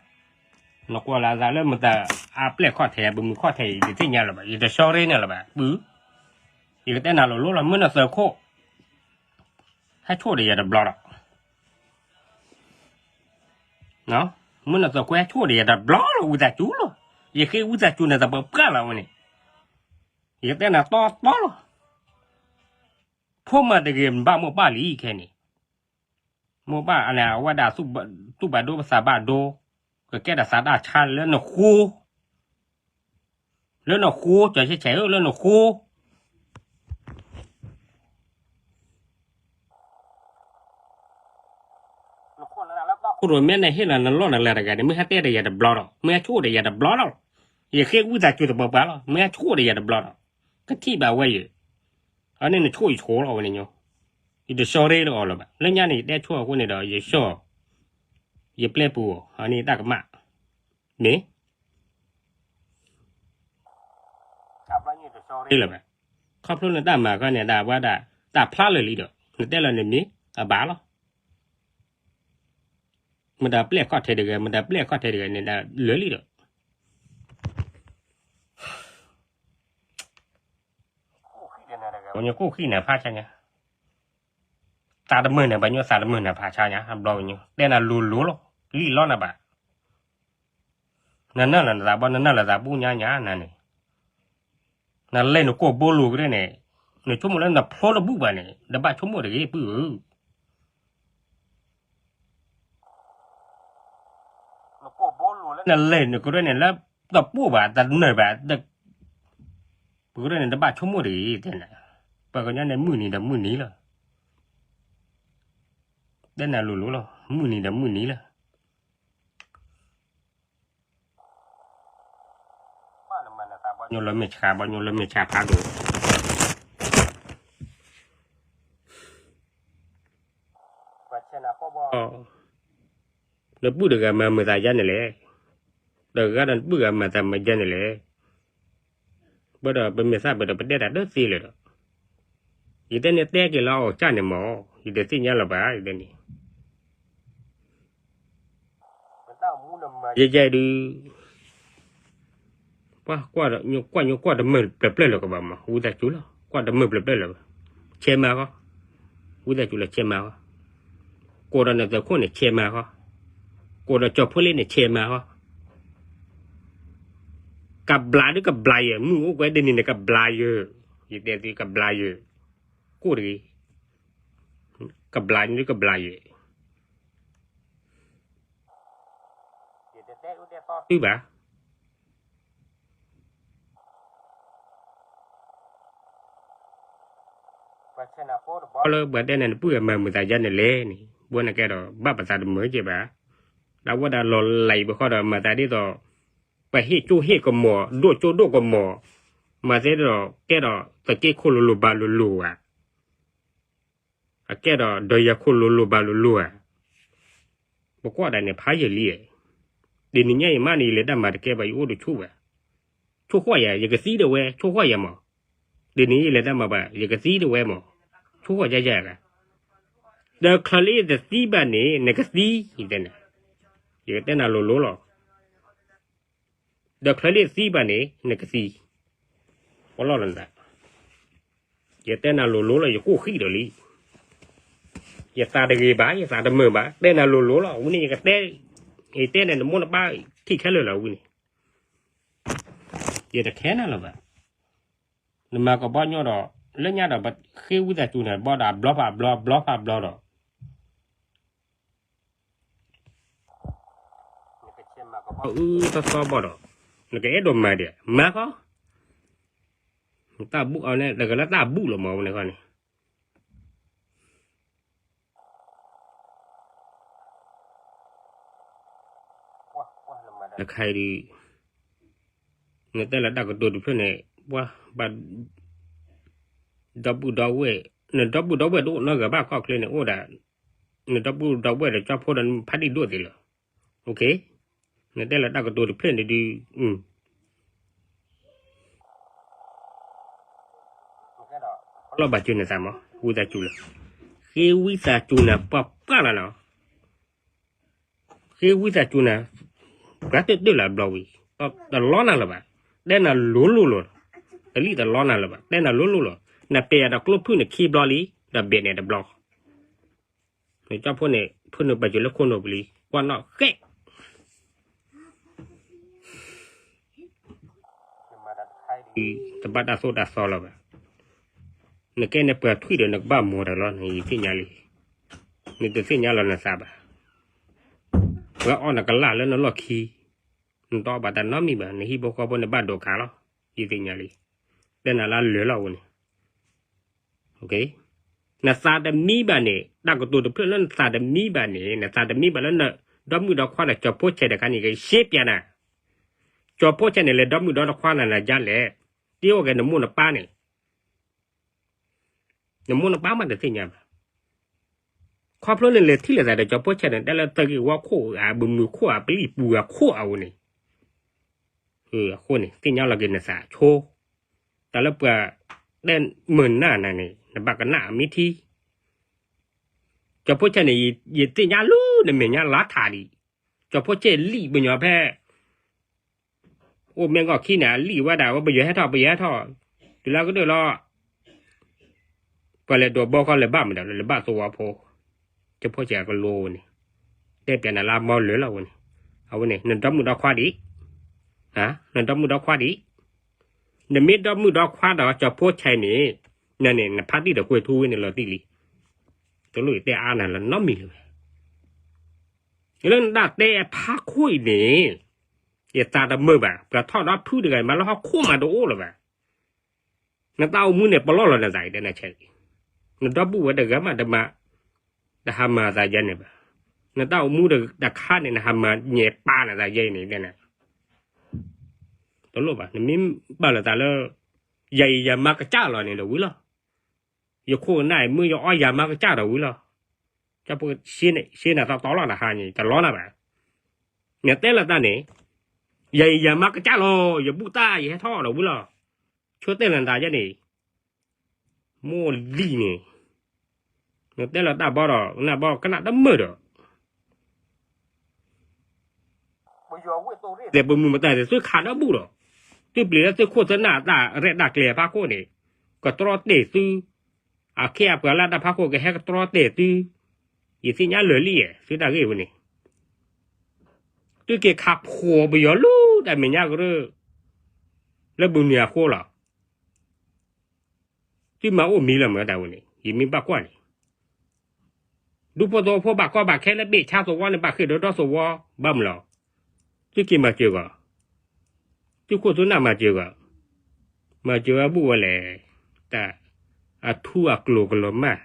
နကွၢ်လၢအသးလၢမတၤအပျဲၢ်ခီၣ်ထံး ပမုၢ်ခီၣ်ထံး ယတသ့ၣ်ညါလၢၤဘၣ် ယတဆှီရ့နၤလၢၤဘၣ် ပုၢ်, ယကတဲနၤလိၤလိၤလီၤ မုၢ်နသုးခိၣ် ဟဲဆိၣ်ဒီးယၤတဘျီဒီး မုၢ်နသုးခိၣ်ဟဲဆိၣ်ဒီးယၤတဘျီလီၤ ဝံသးစူၤလီၤ, ယဃ့ဝံသးစူၤနၤတပှၢ်ပှၢ်လီၤဝဲန့ၣ်, ယကတဲနၤတီတီလီၤ, ဖိမၤတဂ့ၤဘၣ်မိၢ်ပၢ်လံခဲန့ၣ်, မိၢ်ပၢ်အဝဲဒၣ် သူၣ်ဘၣ်ဒိပသးဘၣ်ဒိ, ကကဲတၢ်သးတၢ်ဆါလၢနဃိ လၢနဃိ ကၠီၤဆဲးဆဲးဧၢ လၢနဃိ ခိၣ်ရိၣ်မဲနဟ့ၣ်လီၤနလီၢ်နလၤတဂၤန့ၣ် မ့ၢ်ဟဲတဲဒီးယၤတဘျီဒီး မ့ၢ်ဟဲဆိၣ်ဒီးယၤတဘျီဒီး, ယဃ့ဝံသးစူၤတပှၢ်ပှၢ်လီၤ မ့ၢ်ဟဲဆိၣ်ဒီးယၤတဘျီဒီး, ကထံၣ်ဘၣ်ဝဲယၤ, အန့ၣ်နဆိၣ်ယဆိၣ်လီၤဝဲန့ၣ်ညီ, ယတဆှီရ့ဒီးအီၤလၢၤဘၣ် လၢညါန့ၣ် ယတဲဆိအဃိန့ၣ်ဒီး ယဆှီ, ယပျဲပူၤအီၤ အန့ၣ်တၢ်ကမၣ်, မ့ၢ် လၢၤဘၣ်, ခီဖျိလၢတၢ်မၤခီန့ၣ် ဒၣ်ဝဲဒၣ် တၢ်ဖျါလၢာ်လံဒီး နတဲလီၤန့ၣ်မ့ၢ် အဘၣ်လီၤ, မတၤပျဲၢ်ခီၣ်ထံးတဂၤ မတၤပျဲၢ်ခီၣ်ထံးတဂၤန့ၣ် ဒၣ်လၢာ်လံဒီး ခိၣ်ဃဲ ပှၤကညီကိၣ်ဃံန့ၣ်ဖးဆါညါ, သးတမုာ်န့ၣ် ပှၤကညီသးတမုာ်န့ၣ်ဖးဆါညါ အဘျီပှၤကညီ တဲနၤလိၤလိၤလီၤ, လံၣ်လီၤနၤဘၣ်, နနၢ်လီၤနသးဘီ နနၢ်လီၤသးဘူၣ်ညါညါနၤန့ၣ်, နလဲၤနကိၢ်ဘိလိၤကရၢန့ၣ်, နဆိကမိၣ်လၢနဖျိတဘူၣ်ဘၣ်န့ၣ် တဘၣ်ဆိကမိၣ်တဂ့ၤ ပုၢ်ဧၢ နလဲၤနကရၢန့ၣ်လၢ တပိၢ်ဘၣ် တနၢၤဘၣ်, ပကရၢန့ၣ် တဘၣ်ဆိကမိၣ်တဂ့ၤ တဲနၤ, ပှၤကညီန့ၣ်မုၢ်နံၤဒီးမုၢ်နံၤလီၤ, တဲနၤလိၤလိၤလီၤ မုၢ်နံၤဒီးမုၢ်နံၤလီၤ. ဘီညိလၢမ့ၢ်ဆါ ဘီညိလၢမ့ၢ်ဆါဖးဒိၣ်, နပုၢ်တဂၤမၤမုာ်သးယါန့ၣ်လဲၣ်, ဒီးဂၤဒီးနပုၢ်ဂၤမၤသးမုာ်ယါန့ၣ်လဲၣ်, ဘၣ်ဒီးပမ့ၢ်သးပဒီးပတဲတၢ်ဒၢသ့လၢာ်ဒီး, ယတဲန့ၣ်တဲက့ၤလၢအီၣ်ကၢ်န့ၣ်မး, ယတသ့ၣ်ညါလီၤဘၣ် ယတဲန့ၣ် ယဲယဲဒုး, ပှၤကွၢ်ညိကွၢ်တမုာ်ပျၢၢ်ပျၢၢ်လၢၤကဘၣ်မး ဝံသးစူၤလီၤ ကွၢ်တမုာ်ပျၢၢ်ပျၢၢ်လၢၤဘၣ်, ဆဲးမၤဃီ, ဝံသးစူၤလီၤဆဲးမၤဃီ, ကိးဒီးနသုးခိၣ်န့ၣ်ဆဲးမၤဃီ, ကိးဒီးကၠီၤဖိလ့န့ၣ်ဆဲးမၤဃီ, ကဘျးဒုးကဘျးယဲၢ် မုၢ်အိၣ်ကွဲဒ်န့ၣ်န့ၣ် ကဘျးယဲၢ်, ယတဲသုကဘျးယဲၢ်, ကိၣ်တဂ့ၤ, ကဘျးဒုးကဘျးယဲၢ် ဘၣ် လၢပှၤတဲန့ၣ် နပုၢ်အမၤမုာ်သးယါန့ၣ်လဲၣ်န့ၣ် ဘိန့ၣ်ကဲဒီး ဘၣ်ပသးတမုာ်က့ဘၣ်, တၢ်ဝဲဒၣ်လီၤလံၤပဃီဒီး မၤသးဒ်သိး ပှၤဟ့ၣ်ကၠိဟ့ၣ်ကမီၤ ဒိၣ်ကၠိဒိၣ်ကမီၤ, မၤသးဒ်သိး ကဲဒီးသက့ခိၣ်လိၤလိၤဘၣ်လိၤလိၤဧါ အကဲဒီးဒီးယၤခိၣ်လိၤလိၤဘၣ်လိၤလိၤဧါ, ပကွၢ်ဒၣ်န့ၣ်ဖးယံာ်လံ, တနံၤညါအံၤမးန့ၣ် ယလဲၤတၢ်မၤတကဲဘၣ် ယအိၣ်တဆူၣ်ဘၣ်, ဆိၣ်ဃီၣ်ယၤ ယကသံဒၣ်ဝဲ ဆိၣ်ဃီၣ်ယၤမး, တနံၤညါယလဲၤတၢ်မၤဘၣ် ယကသံဒၣ်ဝဲမး, ဆိၣ်ဃီၣ်ယၤယၤဂၤ, ဒီးချၢလၢယတသံဘၣ်န့ၣ် နကသံ, ယတဲနၤလိၤလိၤလီၤ ဒီးချၢလၢယသံဘၣ်န့ၣ် နကသံ, ပလီၢ်လၢနသး, ယတဲနၤလိၤလိၤလီၤ ယကိၣ်ဃံဒီးလံ, ယသးတဂ့ၤဘၣ် ယသးတမုာ်ဘၣ် တဲနၤလိၤလိၤလီၤ ဝံၤန့ၣ်ယကတဲ, ယတဲန့ၣ် နမိၢ်နပၢ်ထံၣ်ခဲလၢာ်လီၤဝံၤန့ၣ်, ယတခဲနၤလၢၤဘၣ်, နမၤကဘီညိဒီး လၢညါဒီး ပဃ့ဝံသးစူၤန့ၣ် ဘီဒီးအဘျီဖးအဘျီ အဘျီဖးအဘျီဒီး နကဆဲးမၤကဘီအုသီသီဘီဒီး နကအဲၣ်ဒိးမၤဒံး မၤဃီ, တၢ်ဘူၣ်အီၤန့ၣ် တဂၤလၢတၢ်ဘူၣ်လီၤမး ဝဲန့ၣ်ဃီန့ၣ် တခါအံၤဒုး နတဲလၢတၢ်ကတိၤတဖျၢၣ်န့ၣ် ပှၤဘၣ် ဒီပုၢ်ဒီဝဲၢ်, နဒီပုၢ်ဒီဝဲၢ်တအိၣ်နီတဂၤဘၣ် ခီၣ်ချၢန့ၣ်အိၣ်ဒၣ်, နဒီပုၢ်ဒီဝဲၢ်ဒီးကၠီဖိဒီးဖးဒံၣ်ဒိၣ်သ့လီၤ, နတဲလၢတၢ်ကတိၤတဖျၢၣ်န့ၣ်ဒုး လီၤဘၣ်စၢၤနသးမး ဝံသးစူၤလီၤ, ဃ့ဝံသးစူၤနၤပှၢ်ပှၢ်လီၤနီၤ, ဃ့ဝံသးစူၤနၤ, ပှၤတၢၢ်တၢၢ်လၢအဘျီဝံၤ, တလီနၤလၢၤဘၣ်, တဲနၤလိၤလိၤလီၤ, တလံၣ်တလီနၤလၢၤဘၣ် တဲနၤလိၤလိၤလီၤ, နပဲာ်အတကျိဖုၣ်န့ၣ်ခံဘျီလံ, ဒီးဘဲာ်န့ၣ်တဘျီ နကၠီဖိန့ၣ် ဖုနုာ်ပာ်စၢၤလၢခိၣ်နူာ်ပူၤလံ ကွၢ်နီၣ်ဃဲး, တဘၣ်တၢ်သိၣ်တၢ်သီလၢၤဘၣ်, နကဲန့ၣ်ပှၤထွံၣ်ဒီးနကဘၣ်မိၢ်တၢ်လီၤ နသ့ၣ်ညါလံ, နတသ့ၣ်ညါလီၤနသးဘၣ်, ပှၤအီၣ်နကလၢ်လၢနလီၢ်ခံ, နတအီၣ်ဘၣ်တၢ်နီတမံၤဘၣ် နဟံၣ်ဖိဃီဖိန့ၣ်ဘၣ်ဒိးခးလီၤ, ယသ့ၣ်ညါလံ, တဲနၤလၢလၢာ်လီၤဝဲန့ၣ် နသးတမံဘၣ်န့ၣ် တၢ်ကတိၤတဖျၢၣ်လၢနသးတမံဘၣ်န့ၣ် နသးတမံဘၣ်လၢန ဒီမုၣ်ဒီခွါဒီးကၠီၤဖိဆဲးတခါန့ၣ် ကရှဲပျးနၤ, ကၠီၤဖိဆဲးန့ၣ် လဲၤဒီမုၣ်ဒီတခွါနၤနၤယါလဲၣ်, တ့အိၣ်က့ၤနမိၢ်နပၢ်န့ၣ်, နမိၢ်နပၢ်မးတသ့ၣ်ညါဘၣ်, ခီဖျိနလဲၤထံၣ်လိာ်သးဒီးကၠီၤဖိဆဲးန့ၣ် တဲလၢသက့ၤဝီခိၣ်ဧါ ဘုမုၢ်ခိၣ်ဧါ ပလံၣ်ပူၤဧါခိၣ်ဧါဝဲန့ၣ်, အဃိန့ၣ် သ့ၣ်ညါလီၤက့ၤနသးဆိ, တၢ်လၢပှၤ တဲမုာ်နၢ်နၤန့ၣ် နဘၣ်ကနၣ်အမ့ၢ်ထံ, ကၠီၤဖိဆဲးန့ၣ် ယသ့ၣ်ညါလၢနမဲာ်ညါလါထးဒံး, ကၠီၤဖိဆဲးလံၣ်ပညီဖဲ အိၣ်မဲာ်ဂီၢ်ခံန့ၣ် အလံၣ်ဝဲဒၣ်ဝဲ ပယီၤဟဲထီၣ် ပယီၤဟဲထီၣ်, တုၤလၢကတၢၢ်လီၤ, ပှၤလဲၤဒိးဘီခီလဲၤဘၣ်မတၤလဲၣ် လဲၤဘၣ်သဝီဖိ, ကၠိဖိဆဲးအကလိဝဲန့ၣ်, တဲပျးနၤလၢအမီလၢာ်လီၤဝဲန့ၣ်, အဝဲန့ၣ် နဒီမုၣ်ဒီခွါဒံး, နဒီမုၣ်ဒီခွါဒံး, နမ့ၢ်ဒီမုၣ်ဒီခွါဒီးကၠိဖိဆဲးန့ၣ်, နန့ၣ် နဖါတံၢ်ဒီးကွဲၤထူဝဲန့ၣ်လီၤတံၢ်လံ, တလိၣ်ယတဲအါနၤလၢနီတမံၤလၢၤဝဲ လၢနတၢ်တဲအဖးခိၣ်အံၤန့ၣ်, ယသးတမုာ်ဘၣ်, ပှၤထီၣ်ဒီးဖုတဂၤမးလၢဟီၣ်ခိၣ်မးတအိၣ်လၢၤဘၣ်. နတၢ်အိၣ်မူန့ၣ် ပလီၢ်လီၤနသးအံၤ တဲနၤဆဲး, နဒီပုၢ်ဝဲၢ်တဂၤမးတမၤ, တဟးမၤသးယဲန့ၣ်ဘၣ်. နတၢ်အိၣ်မူတခါန့ၣ် နဟးမၤညဲပာ်နသးယဲအံၤန့ၣ် တဲနၤ, တလိၣ်ဘၣ်, နမ့ၢ်ဘၣ်လိာ်သးလၢ ယၤအံၤယၤမါကစၢ်လီၤန့ၣ်ဒီးဝံၤလီၤ. ယခိၣ်နၢ်အံၤမ့ၢ်ယအီၣ်ယၤမါကစၢ်ဒီးဝံၤလီၤ. ကၠိဖိဆဲးန့ၣ် ဆဲးနၤသီသီလီၤတဟါန့ၣ် တလီၤနၤဘၣ်. နတဲလီၤတၢ်န့ၣ်, ယၤအံၤယၤမါကစၢ်လီၤ ယဘူၣ်တၢ်ယဟဲထီၣ်ဒီးဝံၤလီၤ. ဆိတဲလီၤနသးယဲန့ၣ်, မိၢ်လံၢ်န့ၣ်, နတဲလီၤတၢ်ဘီဒီး နဘီကနၣ်တမုာ်ဒီး တဲပမုၢ်မတၤန့ၣ် သုခးဒီးဘူၣ်ဒီး, သုပျံၤလၢသုခိၣ်သုနၢ်တၢ်ရဲၣ်တၢ်ကျဲၤအဖးခိၣ်န့ၣ်, ကတြီတဲာ်သု, အခ့အပှၤလၢတၢ်ဖးခိၣ်ကဟဲကတြီတဲာ်သု, ယသ့ၣ်ညါလၢာ်လံယဲၢ် သုတၢ်ဂ့ၢ်ဝဲန့ၣ်, သုက့ၤခးဖှိၣ်ပယီၤလၢတၢ်မဲာ်ညါကရၢ, လၢဘုးနံၤအဃိလီၤ. သုမၤအိၣ်မံၤလီၤမ့ၢ်တၢ်ဝဲန့ၣ် ယမ့ၢ်ဘၣ်ကွၢ်န့ၣ်, ဒူဖိသဝီဖိဘၣ်ကီဘၣ်ခဲလၢဘ့ၣ်ဆါသဝီန့ၣ် ဘၣ်ဃ့ၢ်ဒီးဒီသဝီ ဘၣ်မနုၤလီၤ. သုက့ၤမၤစၢၤဂီၤ, သုခိၣ်သုနၢ်မၤစၢၤဂီၤ, မၤစၢၤဝဲဘူၣ်ဝဲလဲၣ်, တၢ်, အထူအကျိၤကလီၤမၢ်,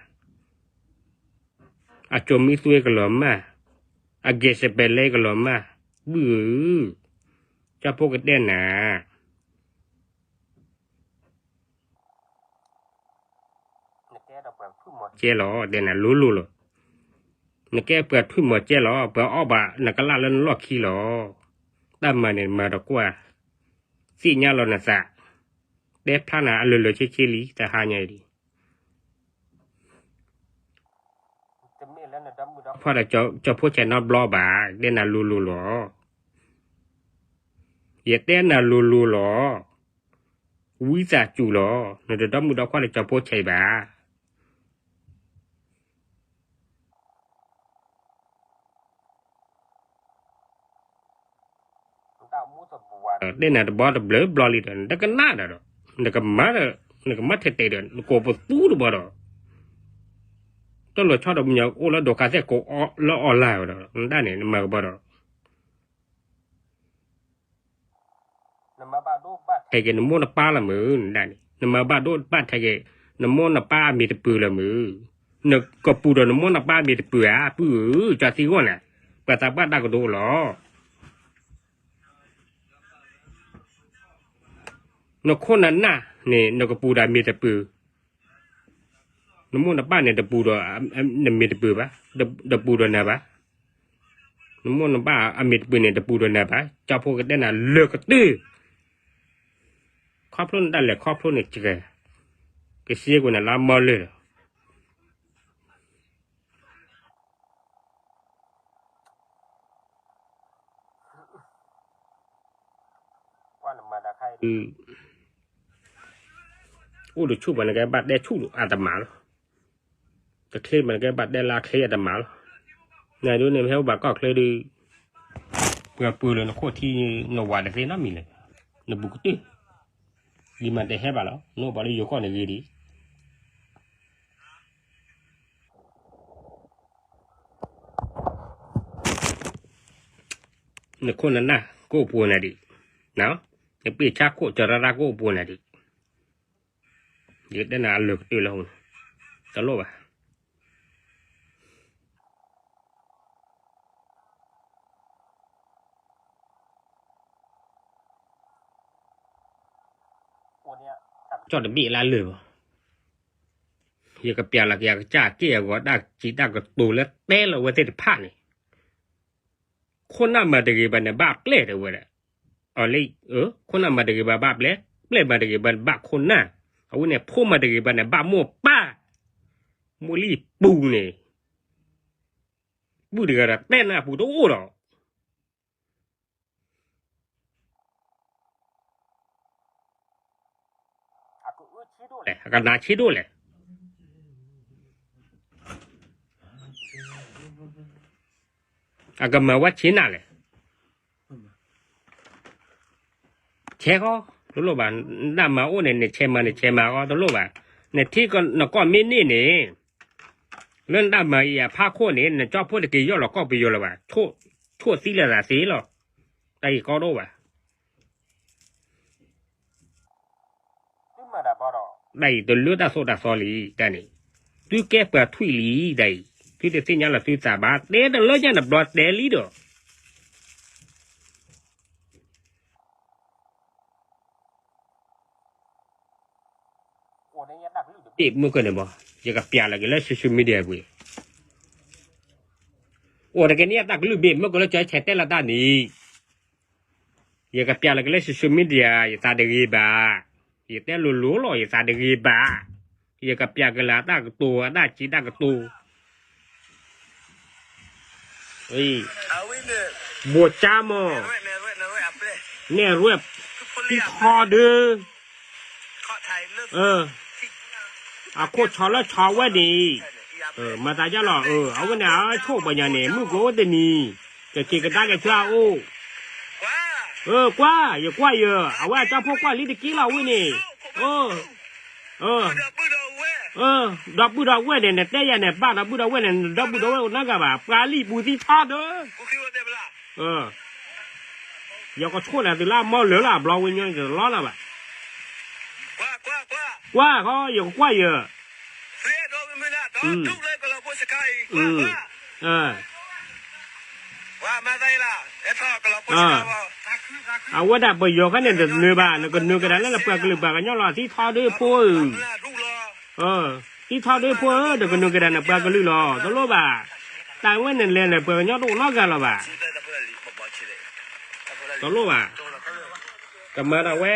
အကၠိမံသွ့ကလီၤမၢ်, အဂဲၤစပဲလဲကလီၤမၢ်, ဘုၣ်ဧၢ, ကၠိဖိကတဲနၤ ကဲလီၤ တဲနၤလိၤလိၤလီၤ. နကဲပှၤထွံၣ်မီၤကဲလီၤ ပှၤအီၣ်ဘၣ်နကလၣ်လၢနလီၢ်ခံလီၤ. တၢ်မၤန့ၣ်မၤတကွၢ်, သ့ၣ်ညါလီၤနသး, တဲဖျါနၤအလၢာ်လၢာ်ဆ့ဆ့လံ တဟါညါအံၤဒံး ဖီဒီးကၠိဖိဆဲးနီတဘျီဘၣ်, တဲနၤလိၤလိၤလီၤ. ယတဲနၤလိၤလိၤလီၤ. ဝံသးစူၤလီၤ, နတဒီမုၣ်ဒီခွါလၢကၠိဖိဆဲးဘၣ်. တဲနၤတဘျီတဘျီဘျီလံဒီး နတကနၣ်ဒီး, နကမၤဒီး, နကမၤထဲတဲာ်ဒီး နကိးပသူတဘျီဒီး, တၢ်လီၤဆီဒီးမညီအိၣ်လၢဒိးကါသဲၣ်ကိးလၢ online ဝဲဒီး နဒၣ်န့ၣ် နမၤကဘီဒီး ထဲက့ၤနမိၢ်နပၢ်လီၤမုၢ်, နဒၣ်န့ၣ် နမၤဘၣ်ဒိဘၣ်ထဲက့ၤ နမိၢ်နပၢ်အမံၤတပၢၤလီၤမုၢ်, နကပူၤဒီးနမိၢ်နပၢ်အမံၤတပၢၤဧါ, ပုၢ်ဧၢ, ကၠီသံဂီၢ်န့ၣ် ပှၤသးပှၢ်တၢ်ကဒိလီၤ. နခိၣ်နနၢ်န့ၣ် နကပူၤဒီးအမံၤတပၢၤ, နမိၢ်နပၢ်န့ၣ်တပူၤဒီးနမံၤတပၢၤဘၣ်, တပူၤဒီးနၤဘၣ်. နမိၢ်နပၢ်အမံၤတပၢၤန့ၣ် တပူၤဒီးနၤဘၣ်, ကၠီဖိကတဲနၤလၢာ်ကတၢၢ်, ခီဖျိနတၢ်လဲၤခီဖျိန့ၣ်စှၤ, ကစ့ကွံာ်နၤလၢအမီလၢာ်လီၤ. အိၣ်တဆူၣ်ပှၤနကဲဘၣ်တဲဆူၣ်အတမၤလီၤ, တချ့ပှၤနကဲဘၣ်တဲလၢချ့အတမၤလီၤ. နဒိးန့ၣ်မ့ၢ်ဟဲအိၣ်ဘၣ်ကီၢ်ချၢဒီး ပှၤပၢၤလၢနခိၣ်ထံ နဝၤတသ့နီတမံၤလၢၤ, နဘူးကတၢၢ်, ဒ်မးတဟဲဘၣ်လီၤ, နအိၣ်ဘၣ်လၢယိၤကီၢ်န့ၣ်ဂ့ၤဒံး နခိၣ်နနၢ်ကအိၣ်ပှိၤနၤဒံး, နပ့ၢ်ဆါခိၣ်ကရၢရၢကအိၣ်ပှိၤနၤဒံး, ယကတဲနၤအလၢာ်ကတၢၢ်လၢဟိ, တလိၣ်ဘၣ်. ကၠီၣ်တဘ့ၣ်လၢလၢာ်ဘၣ်, ယကပျးလီၤက့ၤအကစၢ်အက့ၢ်အဂီၤတၢ်စံးတၢ်ကတိၤလၢတဲလီၤဝဲသ့ၣ်တဖၣ်န့ၣ်, ခိၣ်နၢ်မၤတဂ့ၤဘၣ်န့ၣ် ဘၣ်ပျဲၢ်တဲဝဲဒၣ်, အလၢ, ခိၣ်နၢ်မၤတဂ့ၤဘၣ်ဘၣ်ပျဲၢ်, ပျဲၢ်မၤတဂ့ၤဘၣ်န့ၣ်ဘၣ်ခိၣ်နၢ်, အဝဲန့ၣ်ဖိမၤတဂ့ၤဘၣ်န့ၣ်ဘၣ်မိၢ်ပၢ်, မိၢ်လံၢ်ပူၤန့ၣ်, ပုၢ်တဂၤဒီးတဲနၢ်အပူၤတအိၣ်ဒီး အကနၣ်ဆံးဒိၣ်လဲၣ်, အကမၤဝဲဆ့နၤလဲၣ်. ဆဲးဃီ, တလိၣ်ဘၣ်, နတၢ်မၤအိၣ်န့ၣ် နဆဲးမၤ နဆဲးမၤဃီ တလိၣ်ဘၣ်. နထံကီၢ်နကီၢ်မ့ၢ်န့ၢ်န့ၣ်, လၢနတၢ်မၤအံၤအဖီခိၣ်န့ၣ် နကၠီဖိတက့ၤယီၢ်လီၤကီၢ်ပယီၤလၢၤဘၣ်, ဆိၣ်သံလၢသးသ့လီၤ. တၢ်ဂ့ၢ်ကီဒိၣ်ဘၣ်. တၢ်အံၤတလၢတၢ်သိၣ်တၢ်သီလံ, တၢ်န့ၣ်, သုကဲပှၤထွံၣ်လံ, တၢ်အံၤ, သုတသ့ၣ်ညါလီၤသုသးဘၣ်, တဲတလၢညါနဘျီတဲလံဒီး အိၣ်တက့ၤန့ၢ်တၢ်ကလုၢ်တဘ့ၣ်မုၢ်ကန့ၣ်ဘၣ်, ယကပျးလီၤက့ၤလၢ social media ပူၤ, အိၣ်တက့ၤန့ၢ်တၢ်ကလုၢ်ဘ့ၣ်မုၢ်ကလၢကၠီဆဲးတဲလီၤတၢ်န့ၣ်, ယကပျးလီၤက့ၤလၢ social media ယသးတဂ့ၤဘၣ်, ယတဲလိၤလိၤလီၤ ယသးတဂ့ၤဘၣ်, ယကပျးက့ၤလၢအတၢ်ကတိၤ အတၢ်စံးတၢ်ကတိၤ ဘိၣ်ကၠါမီၢ်, နဲၣ်ရွဲၣ်, သံထီဒု, အခိၣ်ဆီလၢဆီဝဲန့ၣ်, မၤသးဒ်လီၤ, အဝဲန့ၣ်အဆိၣ်ပှၤညါန့ၣ် မုၢ်ကအိၣ်တနံၤ, ကက့ၤကဒါက့ၤဆူအအိၣ်, ကွၢ်, ယကွၢ်ယၤ, အဝဲအကၠီဖိကွၢ်လံတက့ၢ်လီၤဝဲန့ၣ်, ဒီပုၢ်ဒီဝဲၢ်န့ၣ် နတဲယၤန့ၣ် ဘၣ်ဒီပုၢ်ဒီဝဲၢ်န့ၣ် နဒီပုၢ်ဒီဝဲၢ်အိၣ်နီတဂၤဘၣ်, ပှၤလံာ်ပူၤသံထီဒု, ယကဆိၣ်နၤသုလၢအမီလၢာ်လၢအဘျီဝဲညီန့ၣ်တလီၢ်လၢၤဘၣ်, ကွၢ်ဃီ ယကကွၢ်ယၤ, အဝဲဒၣ်ပယီၤခါန့ၣ် တနၢၤဘၣ်, နကနၢၤကဒါလၢနပှၤကလုာ်ပှၤကညီလီၤ, သံထီဒုဖိဧၢ, သံထီဒုဖိဧၢ, နကနၢၤကဒါနပှၤကလုာ်လီၤ, တလိၣ်ဘၣ်, တၢ်ဝဲန့ၣ်လဲၤန့ၣ် ပှၤကညီတအိၣ်နီတဂၤလၢၤဘၣ်, တလိၣ်ဘၣ်, ကမၤဒၣ်ဝဲ,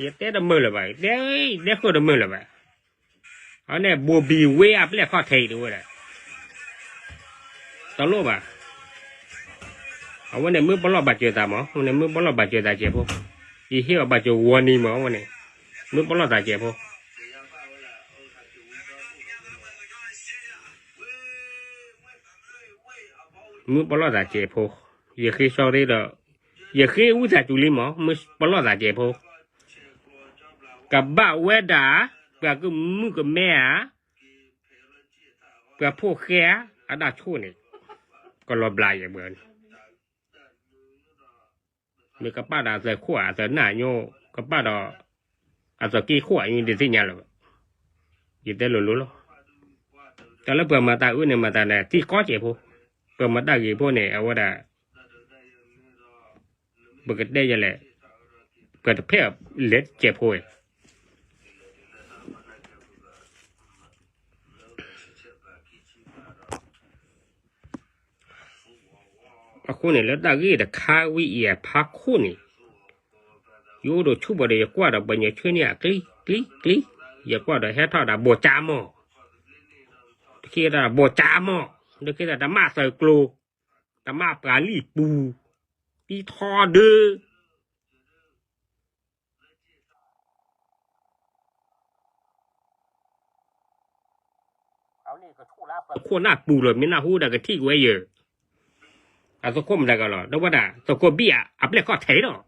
ယတဲတမုာ်လၢၤဘၣ်, တဲဃုာ်တမုာ်လၢၤဘၣ်, အန့ၣ် ဘိၣ်ဘံၣ်ဝ့အပျဲၢ်ခီၣ်ထံးအံၤတဝဲဒၣ်, တလိၣ်ဘၣ်, အဝဲန့ၣ်မ့ၢ်ပလီၢ်ဘၣ်စၢၤသးမး, အဝဲန့ၣ်မ့ၢ်ပလီၢ်ဘၣ်စၢၤသးစဲးဖိ, ယဟ့ၣ်အီၤဘၣ်စၢၤဝီနံၤမး, အဝဲန့ၣ်, မ့ၢ်ပလီၢ်သးစဲးဖိ မ့ၢ်ပလီၢ်သးစဲးဖိ, ယဃ့ sorry ဒီး, ယဃ့ဝံသးစူၤလံမး, မ့ၢ်ပလီၢ်သးစဲးဖိ, ကဘၣ်ဝဲဒၣ်, ပှၤကမုၣ်ကမဲဧါ, ပှၤဖိၣ်ဃဲဧါ, အတၢ်ဆိၣ်န့ၣ်, ကလီၤဘျးယဲၢ်ပှၤန့ၣ် မ့ၢ်ကပာ်ဒီးအသုးခိၣ်ဧါ, အသုးနၢ်ညိ, ကပာ်ဒီးအသုးက့ခိၣ်ဧါ, ယတသ့ၣ်ညါလၢၤဘၣ်, ယတဲလိၤလိၤလီၤ, တၢ်လၢပှၤမၤတၢ်အုၣ်န့ၣ် မၤတၢ်န့ၣ် သံကီစဲးဖိ, ပှၤမၤတၢ်ဂ့ၤဖိန့ၣ် အဝဲဒၣ်, ပကတဲယဲလဲၣ်, ပှၤတဖျၢၣ်လဲၤစဲးဖိဝဲ အဃိန့ၣ် လၢတၢ်ဂ့ၢ်တခါဝံၤအံၤအဖီခိၣ်န့ၣ်, ယအိၣ်ဒီးဆူၣ်ဘၣ်ဒီး ယကွၢ်ဒီးပှၤညီဆွေန့ၣ်အကျံ, ကျံ, ကျံ, ယကွၢ်ဒီးဟဲထီၣ်ဒၣ်ဘိၣ်ကၠါမီၢ်, တခ့တၢ်ဘိၣ်ကၠါမီၢ်, တခ့တၢ်တမၣ်သုးကျိၤ, တမၣ်ပှၤလံာ်ပူၤ, သံထီဒု ခိၣ်နၢ်ပူၤလီၤ မ့ၢ်နၢ်ဟူဒီးကထံၣ်ကွံာ်ယဲၢ်, အသုးခိၣ်မတၤဂၤလီၤ ဒီးဝဲဒၣ် သုးခိၣ်ဘံၣ်အပျဲၢ်ခီၣ်ထံးဒီး,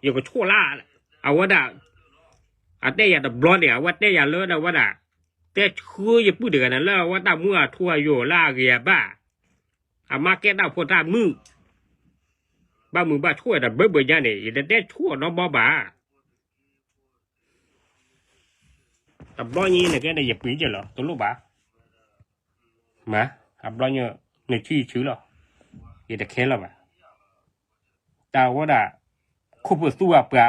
ယကဆိၣ်လၢ, အဝဲဒၣ်, အတဲယၤတဘျီန့ၣ် အဝဲတဲယၤလၢဒီးဝဲဒၣ်, တဲဆှၢယပုၢ်တဂၤန့ၣ် လၢအဝဲတၢ်မူအထူအယိာ်လၢအဂ့ၤအဘၣ်, အမါကဲတၢ်ဖိတၢ်မုၣ်, ဘၣ်မုာ်ဘၣ်ဆိၣ်ဝဲတဘျီဘျီညါန့ၣ် ယတတဲဆိၣ်နီတဘျီဘၣ် တဘျီညါန့ၣ်ကဲန့ၣ် ယပှ့ၤက့ၤလီၤ တလိၣ်ဘၣ်, မ့ၢ်, အဘျီညါ, နဆံဆံလီၤ, ယတခဲလၢာ်ဘၣ်, တၢ်ဝဲဒၣ်, ခိၣ်ဖၢၣ်သူအပှၤ,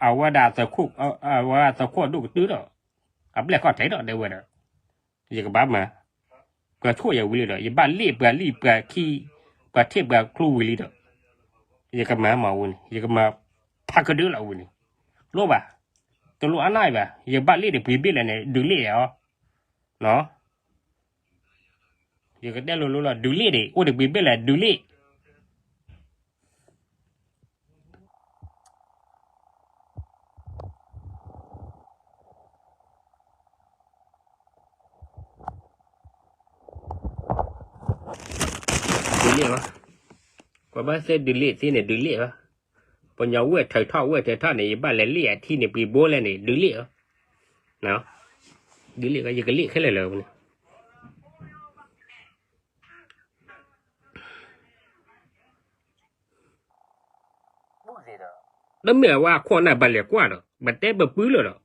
အဝဲဒၣ်သုးခိၣ်, အဝဲသုးခိၣ်အဒိၣ်ကတၢၢ်ဒီး, အပျဲၢ်ခီၣ်ထံးဒီး တဲဝဲဒီး, ယကဘၣ်မၤ, ပှၤဆိၣ်ယၤဝံၤလံဒီး ယဘၣ်လ့ၣ်ပှၤလံာ် ပှၤခံ, ပှၤထံၣ်ပှၤကျိဝံၤလံဒီး, ယကမၤမၤဝံၤန့ၣ် ယကမၤ, ဖးကဒုလီၤဝံၤန့ၣ်, လိၣ်ဘၣ်, တလိၣ်အါန့ၢ်ဘၣ် ယဘၣ်လ့ၣ်တပှ့ၤဘ့ၣ်လဲၣ်န့ၣ် ဒုးလ့ၣ်အီၤ, ယကတဲလိၤလိၤလီၤ ဒုးလ့ၣ်န့ၣ် အိၣ်တပှ့ၤဘ့ၣ်လဲၣ် ဒုးလ့ၣ် delete လီၤ, ပှၤဘၣ်သ့ delete သ့န့ၣ် delete လီၤ, ပှၤညီဝဲၢ်ထၢၣ်ထီၣ်ဝဲၢ်ထၢၣ်ထီၣ်န့ၣ် ယဘၣ်လဲၤလ့ၣ်အထံန့ၣ် ပှ့ၤဘိလဲၣ်န့ၣ် delete လီၤ, delete လီၤ, ယကလ့ၣ်ခဲလၢာ်လၢၤန့ၣ် တမ့ၢ်အဝဲအခိၣ်နၢ်ဘၣ်လဲၤကွၢ်ဒီး ပတဲပပုၢ်လၢၤဒီး,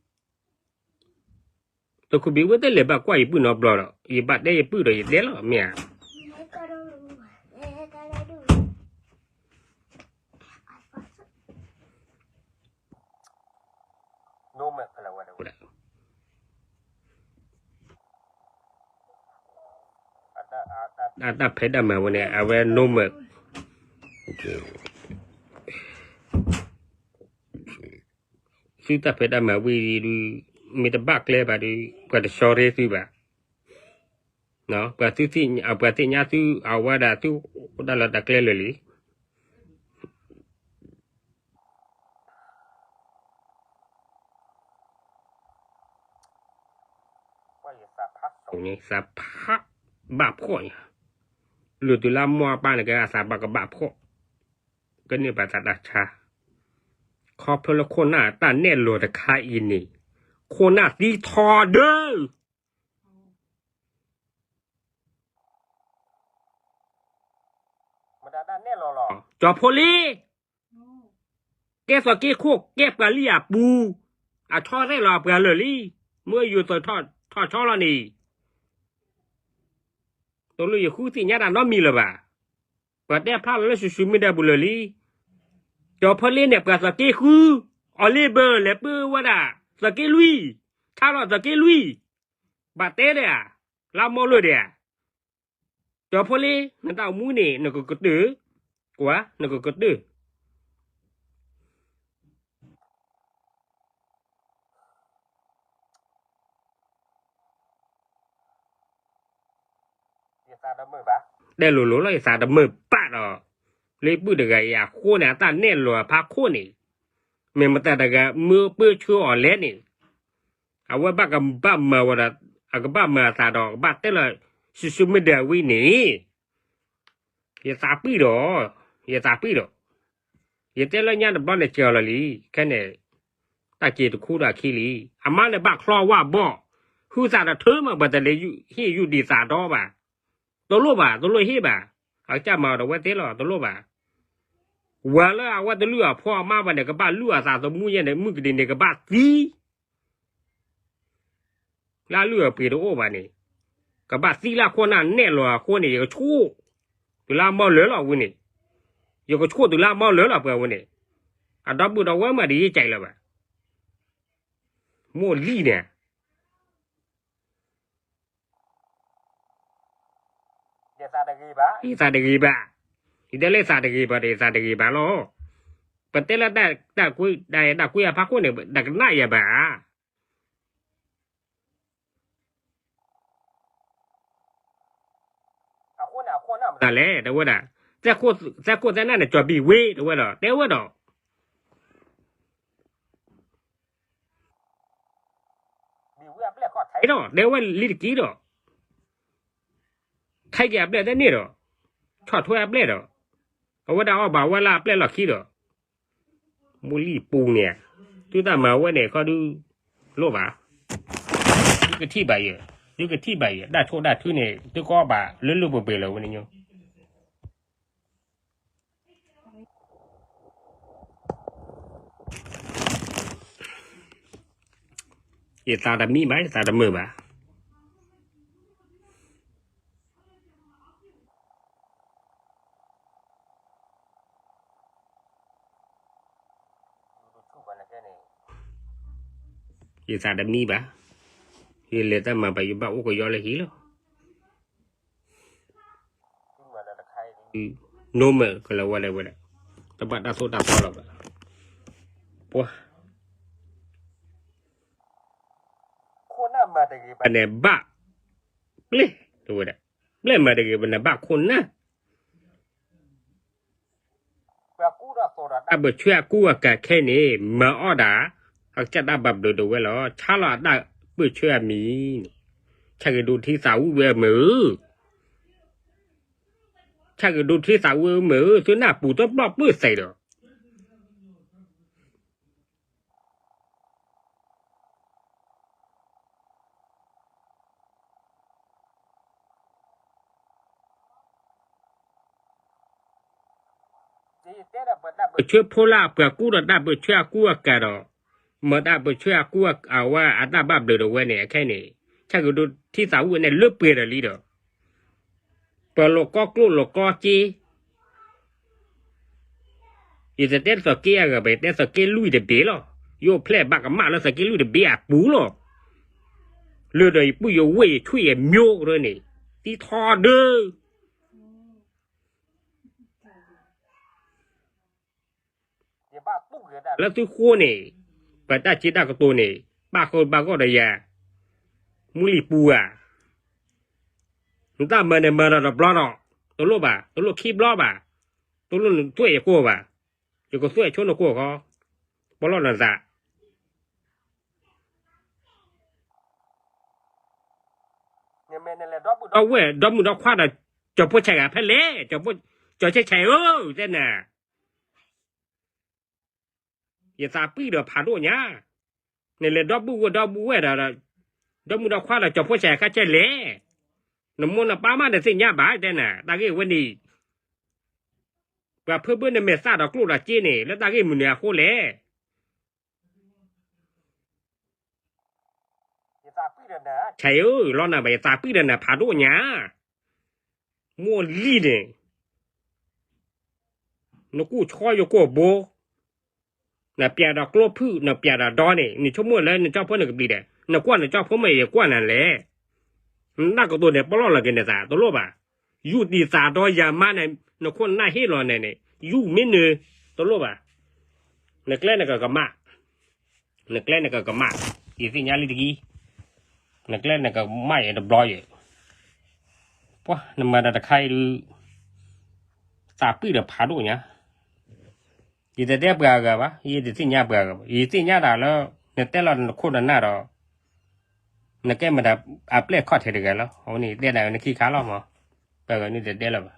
တခူဘံဝဲတလဲၤဘၣ်ကွၢ်ယပုၢ်နီတဘျီဒီး ယဘၣ်တဲယပုၢ်ဒီးယတဲလီၤ မ့ၢ်ဧါ. အတၢ်ဖဲးတၢ်မၤဝဲန့ၣ် အဝဲ normal သုတၢ်ဖဲးတၢ်မၤဝံၤဒုး မ့ၢ်တဘၣ်ကျဲဘၣ်ဒီး ပှၤတဆီရ့သုဘၣ်. ပှၤသ့ၣ်ညါသု အဝဲဒၣ်သုအိၣ်ဒၣ်လၢတၢ်ကျဲလၢာ်လံ. သးဖးဘၣ်ဖှီၣ်ညါ, လုၢ်တုၤလၢမီၢ်အပၢ်န့ၣ် ကဲအသးဘၣ်ကဘၣ်ဖှီၣ်, ကန့ၢ်ဘၣ်သးတၢ်ဆါ, ခီဖျိလၢခိၣ်နၢ်တၢ်နဲၣ်လီၤတခါအံၤန့ၣ် ခိၣ်နၢ်သံထီဒၢ ကၠီၤဖိလ့ ကဲသိးက့ခိၣ် ကဲပှၤလံအပူၤ, အဆီရဲၣ်လီၤအပှၤလၢာ်လံ, မ့ၢ်ယိၤသးထီၣ်ဆီလီၤန့ၣ်, တလိၣ်ယဃုသ့ၣ်ညါတၢ်နီတမံၤလၢၤဘၣ်. ပှၤတဲဖျါလီၤလၢ social media ပူၤလၢာ်လံ. ကၠီၤဖိလ့န့ၣ် ပှၤသိးက့ဃု, အီၤလ့ဘၢလဲၤပၢဝဲဒၣ် သိးက့လွံၢ်, ဆါလီၤသိးက့လွံၢ်, ဘၣ်တဲဒၣ်ဧါ, လါမီၢ်လၢာ်ဒၣ်ဧါ. ကၠီၤဖိလ့ နတၢ်အိၣ်မူန့ၣ် နကကတၢၢ်, ကွၢ် နကကတၢၢ် တဲလိၤလိၤလီၤ ယသးတမုာ်ဘၣ်ဒီး, လၢပုၢ်တဂၤအံၤအဃိန့ၣ် အတၢ်နဲၣ်လီၤအဖးခိၣ်န့ၣ်, မ့ၢ်မတၤတဂၤမၢပၢဆှၢအီၤလဲၣ်န့ၣ်, အဝဲဘၣ်ကဘၣ်မၤဝဲဒီး, အကဘၣ်မၤအသးဒီး ကဘၣ်တဲလီၤ social media ဝံၤန့ၣ် ယသးပှံၢ်ဒီး, ယသးပှံၢ်ဒီး, ယတဲလၢညါတဘျီန့ၣ် စၢၤလီၤလံ, ခဲန့ၣ် တၢ်စ့ၤတခူဒီးအခံလံ, အမါန့ၣ်ဘၣ်ချီဝၣ်ဘီၣ်, ဟုသးတထၢမး ပှၤတလဲၤဟ့ၣ်ယုၢ်ဒံးသးဒီဘၣ်, တလိၣ်ဘၣ်, တလိၣ်ဟ့ၣ်ဘၣ်, အကစၢ်မၤအီၤဒီးဝဲသ့လီၤ, တလိၣ်ဘၣ်. ဝၤလၢအဝဲတလုၢ်အီၤဖီအမါဘၣ်န့ၣ် ကဘၣ်လုၢ်အသးသမူယဲန့ၣ် မုၢ်ကဒံးန့ၣ် ကဘၣ်သံ လၢအလုၢ်အပှ့ၤတအိၣ်ဘၣ်န့ၣ်, ကဘၣ်သံလၢအခိၣ်နၢ်နဲၣ်လီၤအဃိန့ၣ် ယကဆိၣ်, တုၤလၢအမီလၢာ်လီၤဝဲန့ၣ်, ယကဆိၣ်တုၤလၢအမီလၢာ်လီၤပှဲၤဝဲန့ၣ်, အဒီပုၢ်ဒီဝဲၢ်မးဒ်ယကဲလၢၤဘၣ်, မိၢ်လံၢ်န့ၣ် ယသးတဂ့ၤဘၣ်, ယတဲလၢယသးတဂ့ၤဘၣ်ဒီး ယသးတဂ့ၤဘၣ်လီၤ. ပတဲလၢတၢ်ကွံတၢ်အဲၣ်တၢ်ကွံအဖီခိၣ်န့ၣ် တကနၣ်ယၤဘၣ်ဧါ. အဃိန့ၣ်အခိၣ်နၢ်မတၤလဲၣ် တဲဝဲဒၣ်, သဲခိၣ်သဲနၢ်န့ၣ် ကၠီၤဘံၣ်ဝ့ တဲဝဲဒီး တဲဝဲဒီး ဒီး တဲဝဲလံတက့ၢ်ဒီး, ခဲက့ၤအပျဲၢ်တန့ၢ်ဒီး, ဆီၣ်ထွဲအပျဲၢ်ဒီး, အဝဲဒၣ်အီၣ်ဘၣ်ဝဲလၢအပျဲၢ်လီၢ်ခံဒီး, မိၢ်လံၢ်ပူၤန့ၣ်, သုတၢ်မၤဝဲန့ၣ်ခီဒုး, လိၣ်ဘၣ်, သုကထံၣ်ဘၣ်ယဲ, သုကထံၣ်ဘၣ်ယဲ, တၢ်ဆိၣ်တၢ်ထုန့ၣ် သုကအီၣ်ဘၣ်လၢလၢပှဲၤပှဲၤလီၤဝဲန့ၣ်ညိ ယသးတမံဘၣ်, ယသးတမုာ်ဘၣ်. ယသးတမံဘၣ်, ယလဲၤတၢ်မၤဘၣ် ယဘၣ်အိၣ်ကယီလၢဟံၣ်လီၤ. normal ကလၢဝဲဒၣ်ဝဲဒၣ်, တဘၣ်တၢ်သိၣ်တၢ်သီလီၤဘၣ်. ပှၤ ခိၣ်နၢ်မၤတဂ့ၤဘၣ်န့ၣ်ဘၣ်, ပျဲၢ်တဝဲဒၣ်, ပျဲၢ်မၤတဂ့ၤဘၣ်န့ၣ်ဘၣ်ခိၣ်နၢ် တၢ်ပၢၢ်ဆၢအကူအကၤခဲန့ၣ် မၤအီၣ်ဒၣ် အကစၢ်တၢ်ဘၣ်ဘျုးဒၣ်ဝဲလီၤ. ဆါလီၤအတၢ်ပၢၢ်ဆၢအမံၤန့ၣ်, ဆၣ်ဂ့ၤဒိထံသးဝံၣ်ဝဲအမုာ် ဆၣ်ကဒိထံသးဝံၣ်မ့ၢ်ဧၢ သုနၢ်ပူၤတဘျီပၢၢ်သဲးဒီး ပဆၢဖိလၢအပှၤကူဒီးတၢ်ပၢၢ်ဆၢအကူအကၤဒီး မၤတၢ်ပၢၢ်ဆၢအကူအဝဲအတၢ်ဘၣ်ဘျုးဒီးဝဲန့ၣ် အခဲအံၤန့ၣ် ဆၣ်ကဒိထံသးဝံၣ်န့ၣ်လၢပှဲၤဒီးလံဒီး ပလီၤကီကျိၣ်လီၤကီစ့ ယတတဲသီးက့အဂၤဘၣ် ယတဲသီးက့လွံၢ်တဘ့ၣ်လီၤ. ယအိၣ်ဖျဲၣ်ဘၣ်ကမၣ်လၢသီးက့လွံၢ်တဘ့ၣ်အပူၤလီၤ. လၢဒီးယပုၢ်ယဝဲၢ်ယဆွေယမျိုးကရၢန့ၣ် သံထီဒၢ လၢသုဃိန့ၣ် ပတၢ်စ့တၢ်ကတိၤန့ၣ် ပာ်ဃုာ်ဘၣ်ဂီၢ်ဒီးယၤ မုၢ်လံၢ်ပူၤဧါ. နတၢ်မၤန့ၣ်မၤဒီးတဘျီဒီး တလိၣ်ဘၣ် တလိၣ်ခံဘျီဘၣ် တလိၣ်နသွဲၣ်ယကိာ်ဘၣ် ယကသွဲၣ်ဆိနကိာ်ဃီ ပလီၢ်နသး ဒီဝဲၢ်ဒီမုၣ်ဒီခွါဒီး ကၠီၤဖိဆဲးဂၤဖဲလဲၣ် ကၠီၤဆဲးဆဲးဧၢ တဲနၤ ယသးပှံၢ်ဒီးဖးဒိၣ်ညါ နလဲၤဒီပုၢ်ဝဲၢ်ဒီပုၢ်ဝဲၢ်ဒီး ဒီမုၣ်ဒီခွါဒီးကၠီၤဖိဆဲးဂၤခဲဆဲးလဲၣ် နမိၢ်နပၢ်မးတသ့ၣ်ညါဘၣ်တဲနၤ တၢ်ဂ့ၢ်ဝဲန့ၣ် ပှၤဖုဘၢနမဲာ်သၣ်ဒီးကျိၣ်ဒီးစ့န့ၣ် လၢတၢ်ဂ့ၢ်မနုၤအဃိလဲၣ် ဆဲးဧၢ လီၤနၤဘၣ် ယသးပှံၢ်ဒီးနၤဖးဒိၣ်ညါ မိၢ်လံၢ်န့ၣ် နကူၣ်ဆီယကိာ်ဘိ နပျးဒီးကျိဖုၣ် နပျးဒီးဒီန့ၣ် နဆိကမိၣ်လၢနကၠီဖိနကပျံၤဒီး နကွၢ်နကၠီဖိမ့ၢ်ယကွၢ်နၤလဲၣ် နတၢ်ကတိၤန့ၣ် ပလီၢ်လီၤက့ၤနသး တလိၣ်ဘၣ် ယူၢ်တံၢ်သးဒီယၤမါန့ၣ် နခိၣ်နၢ်ဟ့ၣ်လီၤန့ၣ်န့ၣ် ယူၢ်မ့ၢ်နၢၤ တလိၣ်ဘၣ် နကျဲနကကမၣ် နကျဲနကကမၣ် ယသ့ၣ်ညါလံတကံ နကျဲနကမၣ်ယတဘျီယဲ ပှၤနမၤတၢ်တခါအံၤဒုး သးပှံၢ်ဒီးဖးဒိၣ်ညါ ယတတဲပှၤအဂၤဘၣ် ယတသ့ၣ်ညါပှၤအဂၤဘၣ် ယသ့ၣ်ညါတၢ်လၢ နတဲလီၤနခိၣ်နနၢ်ဒီး နကဲမတၤအပျဲၢ်ခီၣ်ထံးတဂၤလီၤ အဝဲန့ၣ်တဲနၤနခံခါလီၤမး ပှၤဂၤန့ၣ်တတဲလၢၤဘၣ်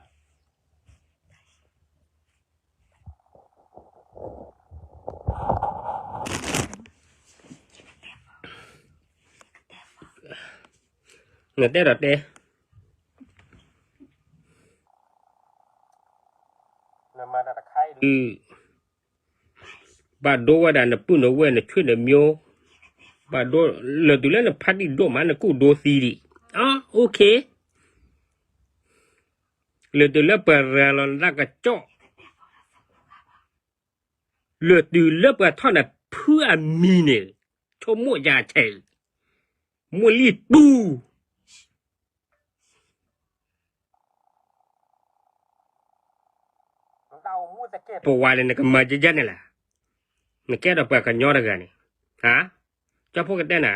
နတဲဒီးတဲ နမၤတၢ်တခါအံၤဒုး ဘၣ်ဒိဝဲဒၣ်နပုၢ်နဝဲၢ်နဆွေနမျိုး ဘၣ်ဒိ လၢတုၤလၢနဖးတံၢ်ဒိၣ်မးနကူၣ်ဒိသံဒံး အ OK လၢတုၤလၢပှၤရၤလီၤနတၢ်ကစီၣ် လၢတုၤလၢပှၤထီၣ်နဖုအမံၤန့ၣ် ဆိကမိၣ်ယၤဆဲး မိၢ်လံၢ်ပူၤ ပဝၤန့ၣ် နကမၤယဲယဲန့ၣ်လဲၣ်, နကဲဒီးပှၤကညီတဂၤန့ၣ်, ဟါ, ကၠီဖိကတဲနၤ,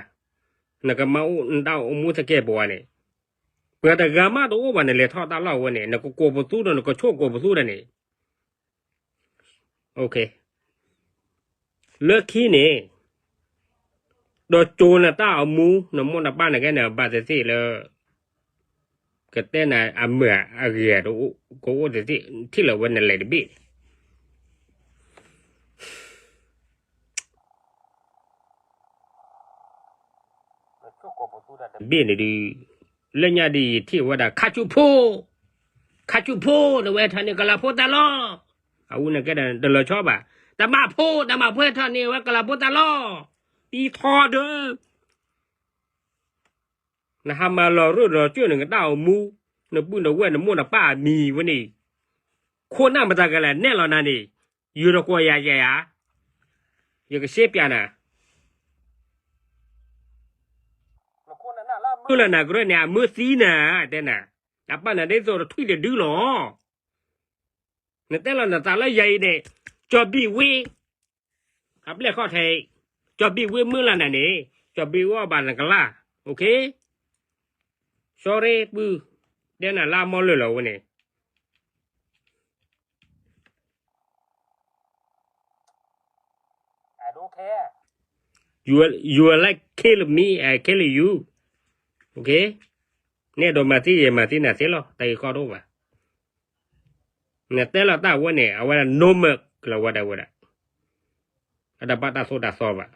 နကမၤအိၣ်နတၢ်အိၣ်မူသကဲးပဝးန့ၣ်, ပှၤတဂၤမးတအိၣ်ဘၣ် နလဲၤထီၣ်တၢ်လီၢ်ဝဲန့ၣ် နကကိးပသူဒီး နကဆိၣ်ကိးပသူဒီးန့ၣ် လၢခံန့ၣ်, ဒီးကၠိနတၢ်အိၣ်မူ နမိၢ်နပၢ်နကဲန့ၣ် ဘၣ်သ့ၣ်သ့ၣ်လၢ ကတဲနၤအမုာ်အဂ့ၤ ကအိၣ်သ့ၣ်သ့ၣ် ထံၣ်လၢၤဝဲနလဲၤတဘ့ၣ် တဘ့ၣ်န့ၣ်ဒုး လၢညါဒ်ယထံၣ်ဝဲဒၣ် ခါဆူၣ်ဖိ, ခါဆူၣ်ဖိ နဝဲထီၣ်န့ၢ်ကလၤဖိတၢ်လီၢ်, အဝဲန့ၣ်ကဲဒီးတလီၤဆီဘၣ်, တၢ်မၤဖိ တၢ်မၤဖိဟဲထီၣ်န့ၢ်ဝဲကလၤဖိတၢ်လီၢ်, တံထီဒၢ နဟးမၤလီၤရၢၢ်လီၤစၢၢ်နကတၢ်အိၣ်မူ, နပုၢ်နဝဲၢ်နမိၢ်နပၢ်အမံၤဝဲန့ၣ်, ခိၣ်နၢ်မတၤကလဲၤနဲၣ်လီၤနၤန့ၣ်, ယိၤတကိးယၤယဲၢ်ဧါ, ယကရှဲပျးနၤ, မုၢ်လၢနၤကရၢန့ၣ် အမုၢ်သံနၤ, တဲနၤ, အပၢ်နၤဒ်သိးတထွံၣ်တဒုလီၤ နတဲလီၤနသးလၢယၤအံၤန့ၣ်, ကၠီဘံၣ်ဝ့, အပျဲၢ်ခီၣ်ထံး, ကၠီဘံၣ်ဝ့မုၢ်လၢနၤန့ၣ်, ကၠီဘံၣ်ဝ့အီၣ်ဘၣ်နကလၢ်, OK, sorry ပုၢ်, တဲနၤလၢအမီၢ်လၢာ်လီၤဝဲန့ၣ် You are like kill me, I kill you, OK, နဲဒိးမၤသံယဲမၤသံနၤသ့လီၤ, တၢ်ဂ့ၢ်ကီတအိၣ်ဘၣ်. နတဲလီၤတၢ်ဝဲန့ၣ် အဝဲဒၣ် normal လီၤဝဲဒၣ်ဝဲဒၣ်, အတဘၣ်တၢ်သိၣ်တၢ်သီဘၣ်.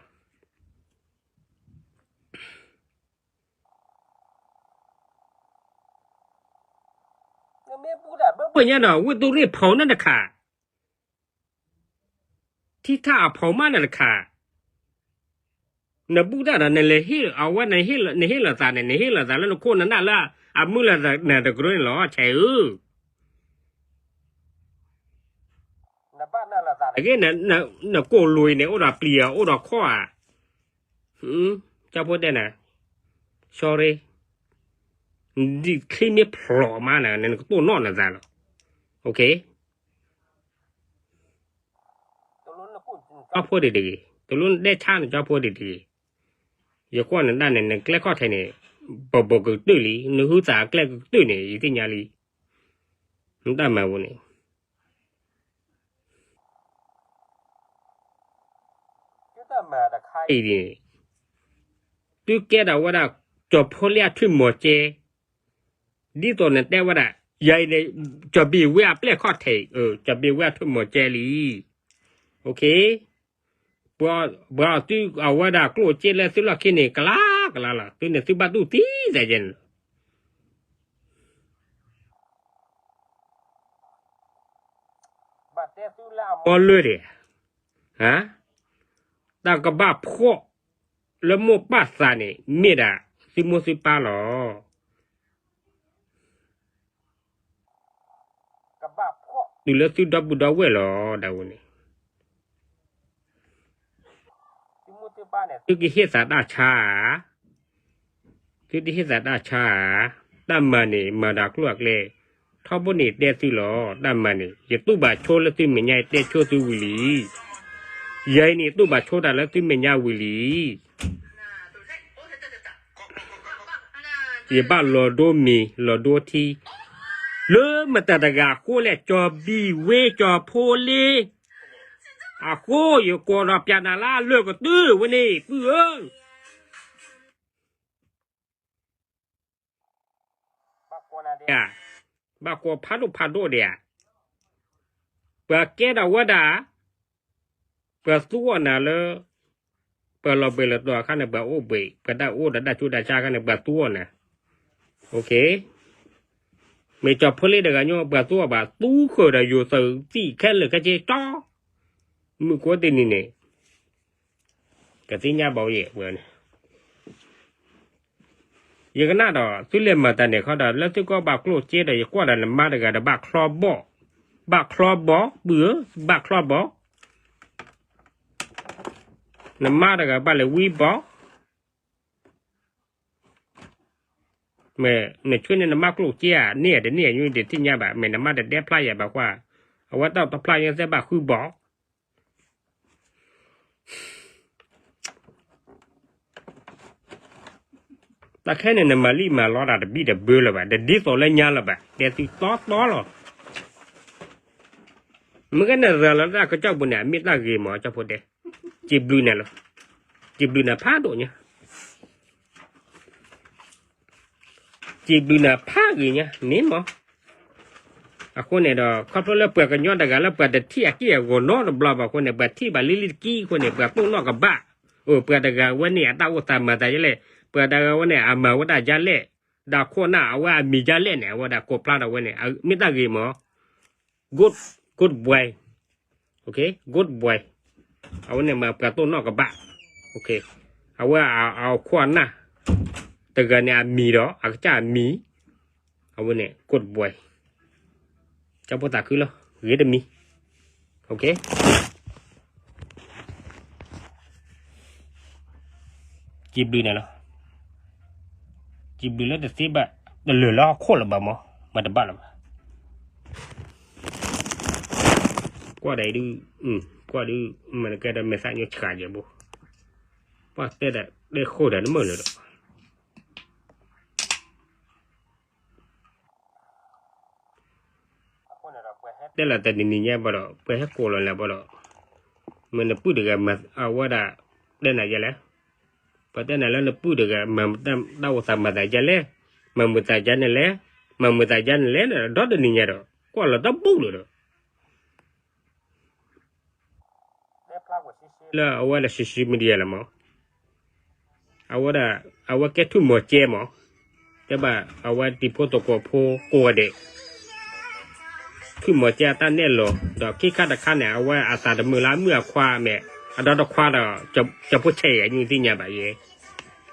ပှၤညါဒီး ဝ့ၢ်သူရ့ၣ်ဖီၣ်န့ၣ်တခါ, ထံထၣ်အဖီၣ်မးန့ၣ်တခါ, နဘူၣ်တၢ်ဒီး နလဲၤဟ့ၣ်အဝဲ နဟ့ၣ်လီၤသးန့ၣ် နဟ့ၣ်လီၤသးလၢနခိၣ်နနၢ်လၢအမုၢ်လၢနတကြၢးန့ၣ်လီၤ ဆဲးဧၢ. အဂ့ၢ် နကိၣ်လွံၢ်န့ၣ် အိၣ်ဒီးပျံၤဧါ အိၣ်ဒီးခီၣ်ဧါ, ကၠီဖိတဲနၤ, sorry, ဒ်ချံမ့ၢ်ဖျိးမးန့ၣ် နကတိၢ်နီၣ်နသးလီၤ. ကၠီဖိဒံးတဂ့ၤ, တလိၣ်နတဲဆါန့ၣ် ကၠီဖိဒံးတဂ့ၤ. ယကွၢ်နတၢ်န့ၣ် နကျဲခီၣ်ထံးန့ၣ် ဘိးဘိးကတုာ်လံ, နဟုသးကျဲကတုာ်န့ၣ် ယသ့ၣ်ညါလံ. နတၢ်မၤပူၤန့ၣ် အံၤန့ၣ် သုကဲဒၣ်ဝဲဒၣ် ကၠီၤဖိလ့အထွံၣ်မီၤကဲ, ဒ်သိးနတဲဝဲဒၣ် ယၤအံၤန့ၣ် ကၠီၤဘံၣ်ဝ့အပျဲၢ်ခီၣ်ထံး, ကၠီၤဘံၣ်ဝ့အထွံၣ်မီၤကဲလံ. ပှၤသုအဝဲဒၣ်ကျိၣ်စ့လၢသုလီၢ်ခံန့ၣ် ကလါကလါလီၤ, သုန့ၣ်သုဘၣ်တူၢ်သံသးယဲန့ၣ် ဘၣ်တဲသုလၢအမီလၢဒံး, တၢ်ကဘၣ်ဖှီၣ်လၢမိၢ်ပၢ်သးန့ၣ် မ့ၢ်ဒၣ်သုမိၢ်သုပၢ်လီၤ. တုၤလၢသုဒီပုၢ်ဒီဝဲၢ်လီၤ ဒၣ်ဝဲန့ၣ် သုကဟ့ၣ်သးတၢ်ဆါဧါ, သုတဟ့ၣ်သးတၢ်ဆါဧါ, တၢ်မၤန့ၣ် မၤဒီးကျိၣ်အကျဲ, ထီဘိန့ၣ်တဲသုလီၤ, တၢ်မၤန့ၣ် ယတူၢ်ဘၣ်ဆိလၢသုမဲာ်ညါ ယတဲဆိသုဝံၤလံ, ယၤအံၤန့ၣ် ယတူၢ်ဘၣ်ဆိတၢ်လၢသုမဲာ်ညါဝံၤလံ. ယဘၣ်လီၤဒိမ့ၤ လီၤဒိထံ လၢမတၤတဂၤအဃိလဲၣ်, ကၠီၤဘံၣ်ဝ့ ကၠီၤဖိလ့ အဃိ ယကိးဒီးပျးနၤလၢအလၢၢ်ကတၢၢ်ဝဲန့ၣ် ပုၢ်ဧၢ, ဘၣ်ကိးဖးဒိၣ်ဖးဒိၣ်ဒံးဧါ, ပှၤကဲထီၣ်ဝဲဒၣ် ပှၤသူအီၣ်နၤလၢ ပှၤလီၤဘှံးလီၤတီၤအခါန့ၣ် ပှၤအိၣ်ဘှံး ပှၤတၢ်အိၣ်ဒီးတၢ်ဆူးတၢ်ဆါအခါန့ၣ် ပှၤသူအီၣ်နၤ, မ့ၢ်ကၠီၤဖိလ့တဂၤညီ ပှၤသူအီၣ်ဘၣ် သူဃုာ်ဒီးယိၤသုးသံၣ်ခဲလၢာ်ခဲဆ့တီ မုၢ်ကိးတနံၤန့ၣ် ကသ့ၣ်ညါဘၣ်ဝဲယဲၢ်ဝဲန့ၣ် ယကနၣ်ဒီး သုလဲၤမၤတၢ်န့ၣ်ခီဒီး လၢသုကီၢ်ဘၣ်ကျိၣ်စ့ဒီး ယကွၢ်ဒီးနမါတဂၤဒီး ဘၣ်ချီဘီၣ်, ဘၣ်ချီဘီၣ် ပုၢ်ဧၢ, ဘၣ်ချီဘီၣ်, နမါတဂၤဘၣ်လဲၤဝံဘီၣ်, မ့ၢ်နဆွေန့ၣ်နမါကျိၣ်စ့ဧါ, န့ၢ်ဧါတန့ၢ်ဧါ ယတသ့ၣ်ညါဘၣ်, မ့ၢ်နမါတတဲဖျါယၤဘၣ်ကွၢ်, အဝဲတၢ်တဖျါယသဲဘၣ်ဃုဘီၣ် တၢ်ခဲန့ၣ် နမၤလံမၤလီတၢ်တဘံၣ်တဘၢလၢၤဘၣ်, တဒ်သိးလၢညါလၢၤဘၣ်, တဲသုတီတီလီၤ. မ့ၢ်ကဲနရၤလီၤတၢ်ကစီၣ်ပူၤန့ၣ် အမ့ၢ်တၢ်ဂ့ၤမး ကၠီဖိတဲ, စံးဘျုးနၤလီၤ, စံးဘျုးနၤဖးဒိၣ်ညါ စံးဘျုးနၤဖးဂ့ၤညါ န့ၣ်မး. အဃိန့ၣ်ဒီး ခီဖျိလၢပှၤကညီတဂၤလၢပှၤတထံၣ်အက့ၢ်အဂီၤနီတဘျီဘၣ်အဃိန့ၣ် ပှၤထံၣ်ဘၣ်လံလံတကံအဃိန့ၣ် ပှၤတိၢ်နီၣ်ကဘၣ်, အိ ပှၤတဂၤဝဲန့ၣ် အတၢ်အိၣ်သးမၤသးဒ်လဲၣ်, ပှၤတဂၤဝဲန့ၣ် အမၤဝဲဒၣ်ဒ်လဲၣ်, ဒီးခိၣ်နၢ်အဝဲအမံၤဒ်လဲၣ်န့ၣ် အဝဲဒၣ်ကိးဖျါထီၣ်ဝဲန့ၣ် မ့ၢ်တၢ်ဂ့ၤမး. Good, good boy, good boy. အဝဲန့ၣ်မ့ၢ်ပှၤတိၢ်နီၣ်ကဘၣ်, အဝဲအခိၣ်အနၢ် တဂၤန့ၣ်အမံၤဒီး အကစၢ်အမံၤ, အဝဲန့ၣ် good boy. ကၠီဖိသးခုလီၤ ဂ့ၤတမံၤ. စံးဘျုးနၤလီၤ. စံးဘျုးလၢတသ့ဘၣ်, တလၢာ်လၢဟီၣ်ခိၣ်လၢၤဘၣ်မး, မၤတဘၣ်လၢၤဘၣ်. ကွၢ်ဒီးအံၤဒုး, ကွၢ်ဒုး, မ့ၢ်နကဲဒီးမဲာ်သၣ်ညိဆှးယဲၢ်ဘိ, ပှၤတဲဒၣ်တဲဃိဒီးနမုာ်လၢၤဒီး တဲလီၤတနံၤနံၤညါဘၣ်ဒီး ပှၤဟဲကိးလီၤလၢၤဘၣ်ဒီး, မ့ၢ်နပုၢ်တဂၤအဝဲဒၣ်တဲနၤယဲလဲၣ်, ပှၤတဲနၤလၢနပုၢ်တဂၤ မၤတၢ်အိၣ်သးမၤသးယဲလဲၣ်, မၤမုာ်သးယဲန့ၣ်လဲၣ်, မၤမုာ်သးယဲန့ၣ်လဲၣ်, ဒီတနံၤညါဒီး ကွၢ်လီၤတဘူၣ်လၢၤဒီး လၢအဝဲဒၣ် social media လီၤမး, အဝဲဒၣ် အဝဲကဲထူၣ်မီၤကဲမး, တဲဘၣ်အဝဲတံၤဖိသကိးဖိကိးဂၤဒဲး ထူၣ်မီၤကဲအတၢ်နဲၣ်လီၤ ဒီးခံခါတခါန့ၣ် အဝဲအသးတမုာ်လၢအမုၣ်အခွါအမဲာ်, အဒီတခွါဒီး ကၠီၤဖိဆဲးယဲ နသ့ၣ်ညါဘၣ်ယဲ,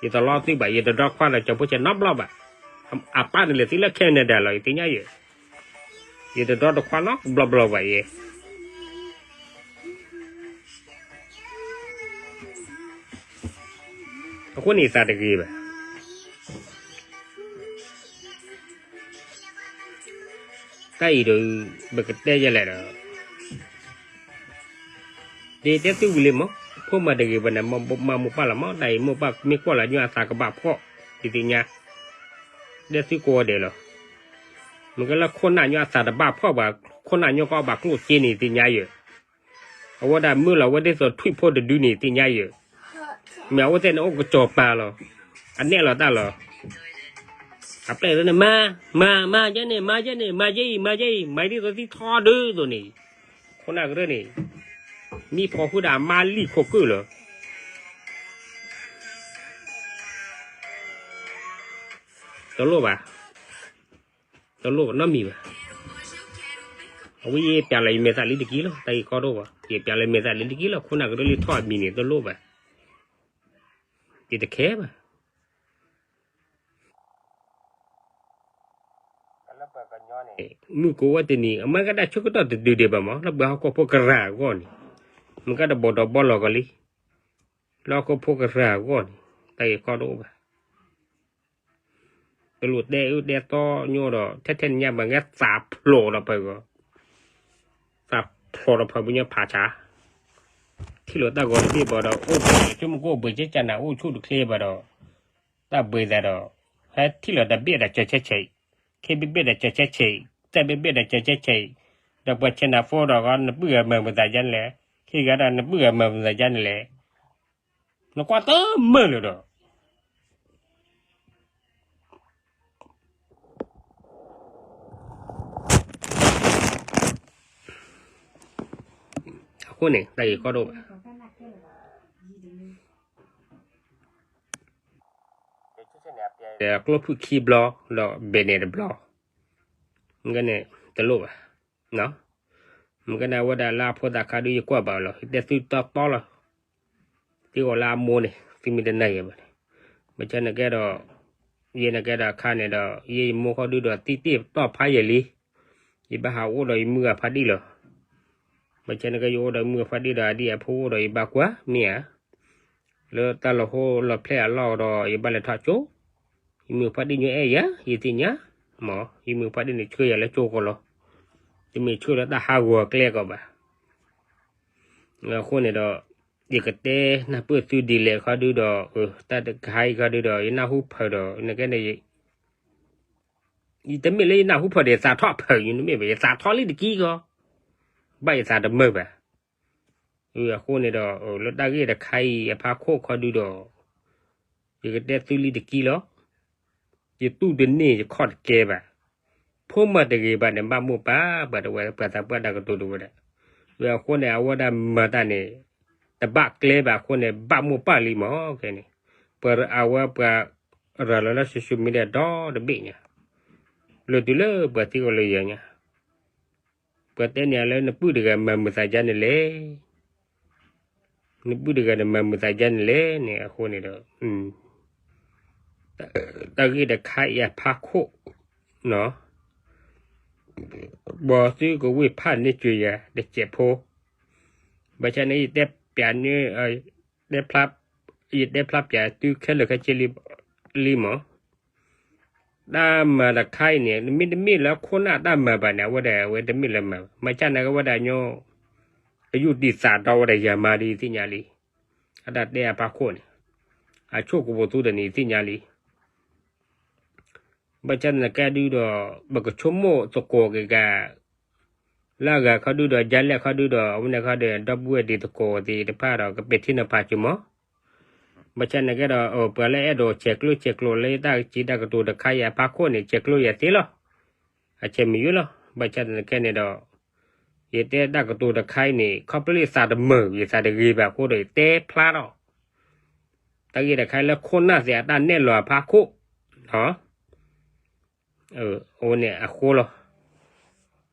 ယတလီၤသုဘၣ် ယတဒီခွါဒီးကၠီၤဖိဆဲးနီတဘျီဘၣ်, အပၢ်န့ၣ်လဲၤသံလၢ Canada လီၤ ယသ့ၣ်ညါယဲ, ယတဒီတခွါနီတဘျီဘျီဘၣ်ယဲ အဃိန့ၣ်သးတဂ့ၤဘၣ်. တၢ်အံၤဒီး ပကတဲယဲလဲၣ်ဒီး ဒ်တဲသုဝံၤလံမး, ဖိမၤတဂ့ၤဘၣ်န့ၣ် မၤမိၢ်ပၢ်လီၤမး, တၢ်အံၤမိၢ်ပၢ်မ့ၢ်ကွၢ်လီၤညီအသးကဘၣ်ဖှီၣ်, ယသ့ၣ်ညါ, တဲသုကိးဂၤဒဲးလီၤ. မ့ၢ်ကဲလၢခိၣ်နၢ်ညီအသးတဘၣ်ဖှီၣ်ဘၣ်, ခိၣ်နၢ်ညီကအီၣ်ဘၣ်ကျိၣ်စ့န့ၣ် ယသ့ၣ်ညါယဲ, အဝဲဒၣ်မုၢ်လီၤဝဲဒ်သိးထွံၣ်ဖိတဒုန့ၣ် ယသ့ၣ်ညါယဲ, မ့ၢ်အဝဲသ့ၣ်န့ၣ်အိၣ်ကစီၤပၤလီၤ, အနဲၣ်လီၤတၢ်လီၤ. အပျဲၢ်လၢန့ၣ် မၤ, မၤ, မၤယဲန့ၣ်, မၤယဲန့ၣ်, မၤယဲအံၤ, မၤယဲအံၤ, မၤဒ်သိးသံထီဒုသိးန့ၣ်, ခိၣ်နၢ်ကရၢန့ၣ် မံဖီဃုာ်ဒီးအမါလံာ်ခိၣ်ကၢၢ်လီၤ. တလိၣ်ဘၣ်, တလိၣ်ဘၣ်နီတမံၤဘၣ်. အဝဲယပျးလီၤယမဲာ်သၣ်လံတက့ၢ်လီၤ, တၢ်ဂ့ၢ်ကီဒိၣ်ဘၣ်, ယပျးလီၤယမဲာ်သၣ်လံတက့ၢ်လီၤ, ခိၣ်နၢ်ကရၢလံထီၣ်အမံၤန့ၣ် တလိၣ်ဘၣ်, ယတခဲဘၣ်. မုၢ်ကဝီၤတနံၤ အမ့ၢ်ကဒၣ်ဆၢကတီၢ်တဒုဒံးဘၣ်မး လၢပှၤဟီၣ်ခိၣ်ဖိကရၢအဂီၢ်န့ၣ်, မ့ၢ်ကဒၣ်ဘီၣ်ဒီးဘီလီၤကီးလံ, လၢဟီၣ်ခိၣ်ဖိကရၢအဂီၢ်န့ၣ် တၢ်ဂ့ၢ်ကီဒိၣ်ဘၣ်. တလိၣ်တဲအၢတဲသီညီဒီး ထဲထဲညါဘၣ် ငဲသးဖျိးဒီးပှၤဂီၢ်, သးဖျိးဒီးပှၤပညိၣ်ဖးဆါ, ထံၣ်လိာ်တၢ်ဂီၤတဘ့ၣ်ဘၣ်ဒီး အိၣ်ဘှံးဆိကမိၣ်ကအိၣ်ဘှံးကကနၤအိၣ်ဆူၣ်တချ့ဘၣ်ဒီး, တၢ်ဘှံးသးဒီး, ဟဲထံၣ်လိာ်တဘ့ၣ်ဒီးကၢၤဆဲးဆဲး, ခ့ဘ့ၣ်ဘ့ၣ်ဒီးကၢၤဆဲးဆဲး, တၢ်ဘ့ၣ်ဘ့ၣ်ဒီးကၢၤဆဲးဆဲး, ဒီးပှၤဆဲးနၤဖိဒီး နပုၢ်ဂၤမၤမုာ်သးယါန့ၣ်လဲၣ်, ဟ့ၣ်ဂၤဒီးနပုၢ်ဂၤမၤမုာ်သးယါန့ၣ်လဲၣ်, နကွၢ်တမုာ်လၢၤဒီး အဃိန့ၣ် တၢ်ဂ့ၢ်ကီဒိၣ်ဘၣ်. ကျိဖုၣ်ခံဘျီ ဒီးဘဲၣ်န့ၣ်တဘျီ, မ့ၢ်ကဲန့ၣ် တလိၣ်ဘၣ်. မ့ၢ်ကဲန့ၣ် အဝဲဒၣ်လၢအဖိသၣ်ခါဒုး ယကွၢ်ဘၣ်လီၤ, ယတဲသုတီတီလီၤ. သံကွၢ်လၢအမိၢ်န့ၣ် သုမ့ၢ်တနာ်ယဲဘၣ်န့ၣ်, မ့ၢ်ကဲန့ၣ်ကဲဒီး ယဲန့ၣ်ကဲဒီးအခါန့ၣ်ဒီး ယဲယမိၢ်ခီဒုးဒီး သံတ့ၢ်တီၢ်ဖးယံာ်လံ, ယဘၣ်ဟးအိၣ်ဒီးယမုၢ်ဂၤဖးဒံၣ်လီၤ. မ့ၢ်ကဲန့ၣ်ကဲ ယအိၣ်ဒီးယမုၢ်ဂၤဖးဒံၣ်ဒီး အဒံၣ်အဖိအိၣ်ဒီးယဘၣ်ကွၢ် မ့ၢ်ဧါ. လၢတၢ်လီၤဟိလီၤဖျဲၣ်အလီၢ်ဒီး ယဘၣ်လဲၤထီၣ်ကၠိ, ယမုၢ်ဂၤဖးဒံၣ်ညိအဲၣ်ယၤ ယသ့ၣ်ညါ, မ့ၢ် ယမုၢ်ဂၤဖးဒံၣ်န့ၣ် ဆှၢယၤလၢကၠိကီးလီၤ. တမ့ၢ်ဆှၢလၢတၢ်ဟးဂီၤကျဲကီးဘၣ်. အဃိန့ၣ်ဒီး ယကတဲနၢ်ပၢၢ်သုဒ်လဲၣ်ခီဒုးဒီး တၢ်တခါအံၤခီဒုးဒီး ယနၢ်ဟူဖၢၣ်ဒီး နကဲန့ၣ် တမ့ၢ်လၢယနၢ်ဟူဖၢၣ်ဒီး ယသးထီၣ်ဖၢၣ်ယတမ့ၢ်ဘၣ်, ယသးထီၣ်လံတက့ၢ်ကီး, ဘၣ်ယသးတမုာ်ဘၣ်. အဃိန့ၣ်ဒီး လၢတၢ်ဂ့ၢ်တခါအံၤအဖီခိၣ်ခီဒုးဒီး ယကတဲသုလံတက့ၢ်လီၤ. ယတူၢ်တန့ၢ်ယခီၣ်တကဲဘၣ်. ဖိမၤတဂ့ၤဘၣ်န့ၣ် ဘၣ်မိၢ်ပၢ်ဘၣ်တဝဲ ပှၤသးပှၢ်တၢ်ကတိၤတဝဲဒၣ်. အဃိန့ၣ် အဝဲဒၣ်မၤတၢ်န့ၣ် တဘၣ်ကျဲဘၣ်အဃိန့ၣ် ဘၣ်မိၢ်ပၢ်လံမး ခဲန့ၣ်. ပှၤအဝဲပှၤရၤလီၤလၢ social media ဒီတဘ့ၣ်ညါ, လၢတုၤလၢပှၤသံကွၢ်လၢယၤညါ, ပှၤတဲန့ၢ်လၢနပုၢ်တဂၤမၤမုာ်သးယါန့ၣ်လဲၣ်. နပုၢ်တဂၤန့ၣ်မၤမုာ်သးယါန့ၣ်လဲၣ်န့ၣ် အဃိန့ၣ်ဒီး တၢ်ဂ့ၢ်တခါအံၤအဖီခိၣ် ဘီသုကဝ့ၢ်ဖးန့ၢ်စၢၤယၤတစဲးဖိ, ဘၣ်ဆၣ်န့ၣ် ယတဲပျးန့ၣ် တဲဖျါ ယတဲဖျါပျးသုခဲလၢာ်ခဲဆ့လံမး. တၢ်မၤတခါအံၤန့ၣ် မ့တမ့ၢ်လၢခိၣ်နၢ်တၢ်မၤဘၣ်န့ၣ် အဝဲဒၣ်ဝဲတမ့ၢ်လၢမၤဘၣ်. မ့ၢ်ကန့ၣ်ကဝဲဒၣ်ညီ အယူၢ်တံၢ်သးဒီဝဲဒၣ်ယၤမၤဒ်ယသ့ၣ်ညါလံ. အတၢ်တဲအဖီခိၣ်န့ၣ် အဆိကမိၣ်သူတနံၤယသ့ၣ်ညါလံ. ဘၣ်ဆၣ်သနာ်က့ဒုးဒီး ပကဆိကမိၣ်သကိးက့ၤက လၢအဂၤခီဒုးဒီး ယါလဲၣ်ခီဒုးဒီး အဝဲန့ၣ်ခီဒီး ဒီပုၢ်ဝဲၢ်ဒံးသကိးသ့ၣ်တဖၣ်ဒီး ကပဲာ်ထံနီၤဖးက့ၤမး. ဘၣ်ဆၣ်သနာ်က့ဒီး ပှၤလၢအဲၣ်ဒိးဆဲးကျိးဆဲးကျိးလၢတၢ်စံးတၢ်ကတိၤတခါအံၤအဖီခိၣ်န့ၣ် ဆဲးကျိးယၤသ့လီၤ. အဆဲးမ့ၢ်ယိလီၤ. ဘၣ်ဆၣ်သနာ်က့န့ၣ်ဒီး ယတဲတၢ်ကတိၤတခါအံၤန့ၣ် ခီဖျိလၢယသးတမုာ် ယသးတဂ့ၤဘၣ်အဃိဒီး ယတဲဖျါထီၣ် တၢ်ဂ့ၢ်တခါလၢခိၣ်နၢ်သ့ၣ်အတၢ်နဲၣ်လီၤအဖီခိၣ်, အဝဲန့ၣ်အဃိလီၤ.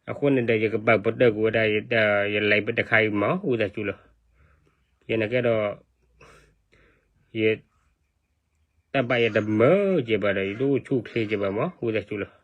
အဃိန့ၣ်ဒီး ယကဘၣ်ပတုာ်ကွံာ်ဝဲဒၣ် ယလဲၤပတခါအံၤမး ဝံသးစူၤလီၤ. ယနာ်က့ဒီး ယ တၢ်ဘၣ်ယတမုာ်က့ၤဘၣ်ဒီး ယတအိၣ်ဆူၣ်အိၣ်ချ့က့ၤဘၣ်မး ဝံသးစူၤလီၤ.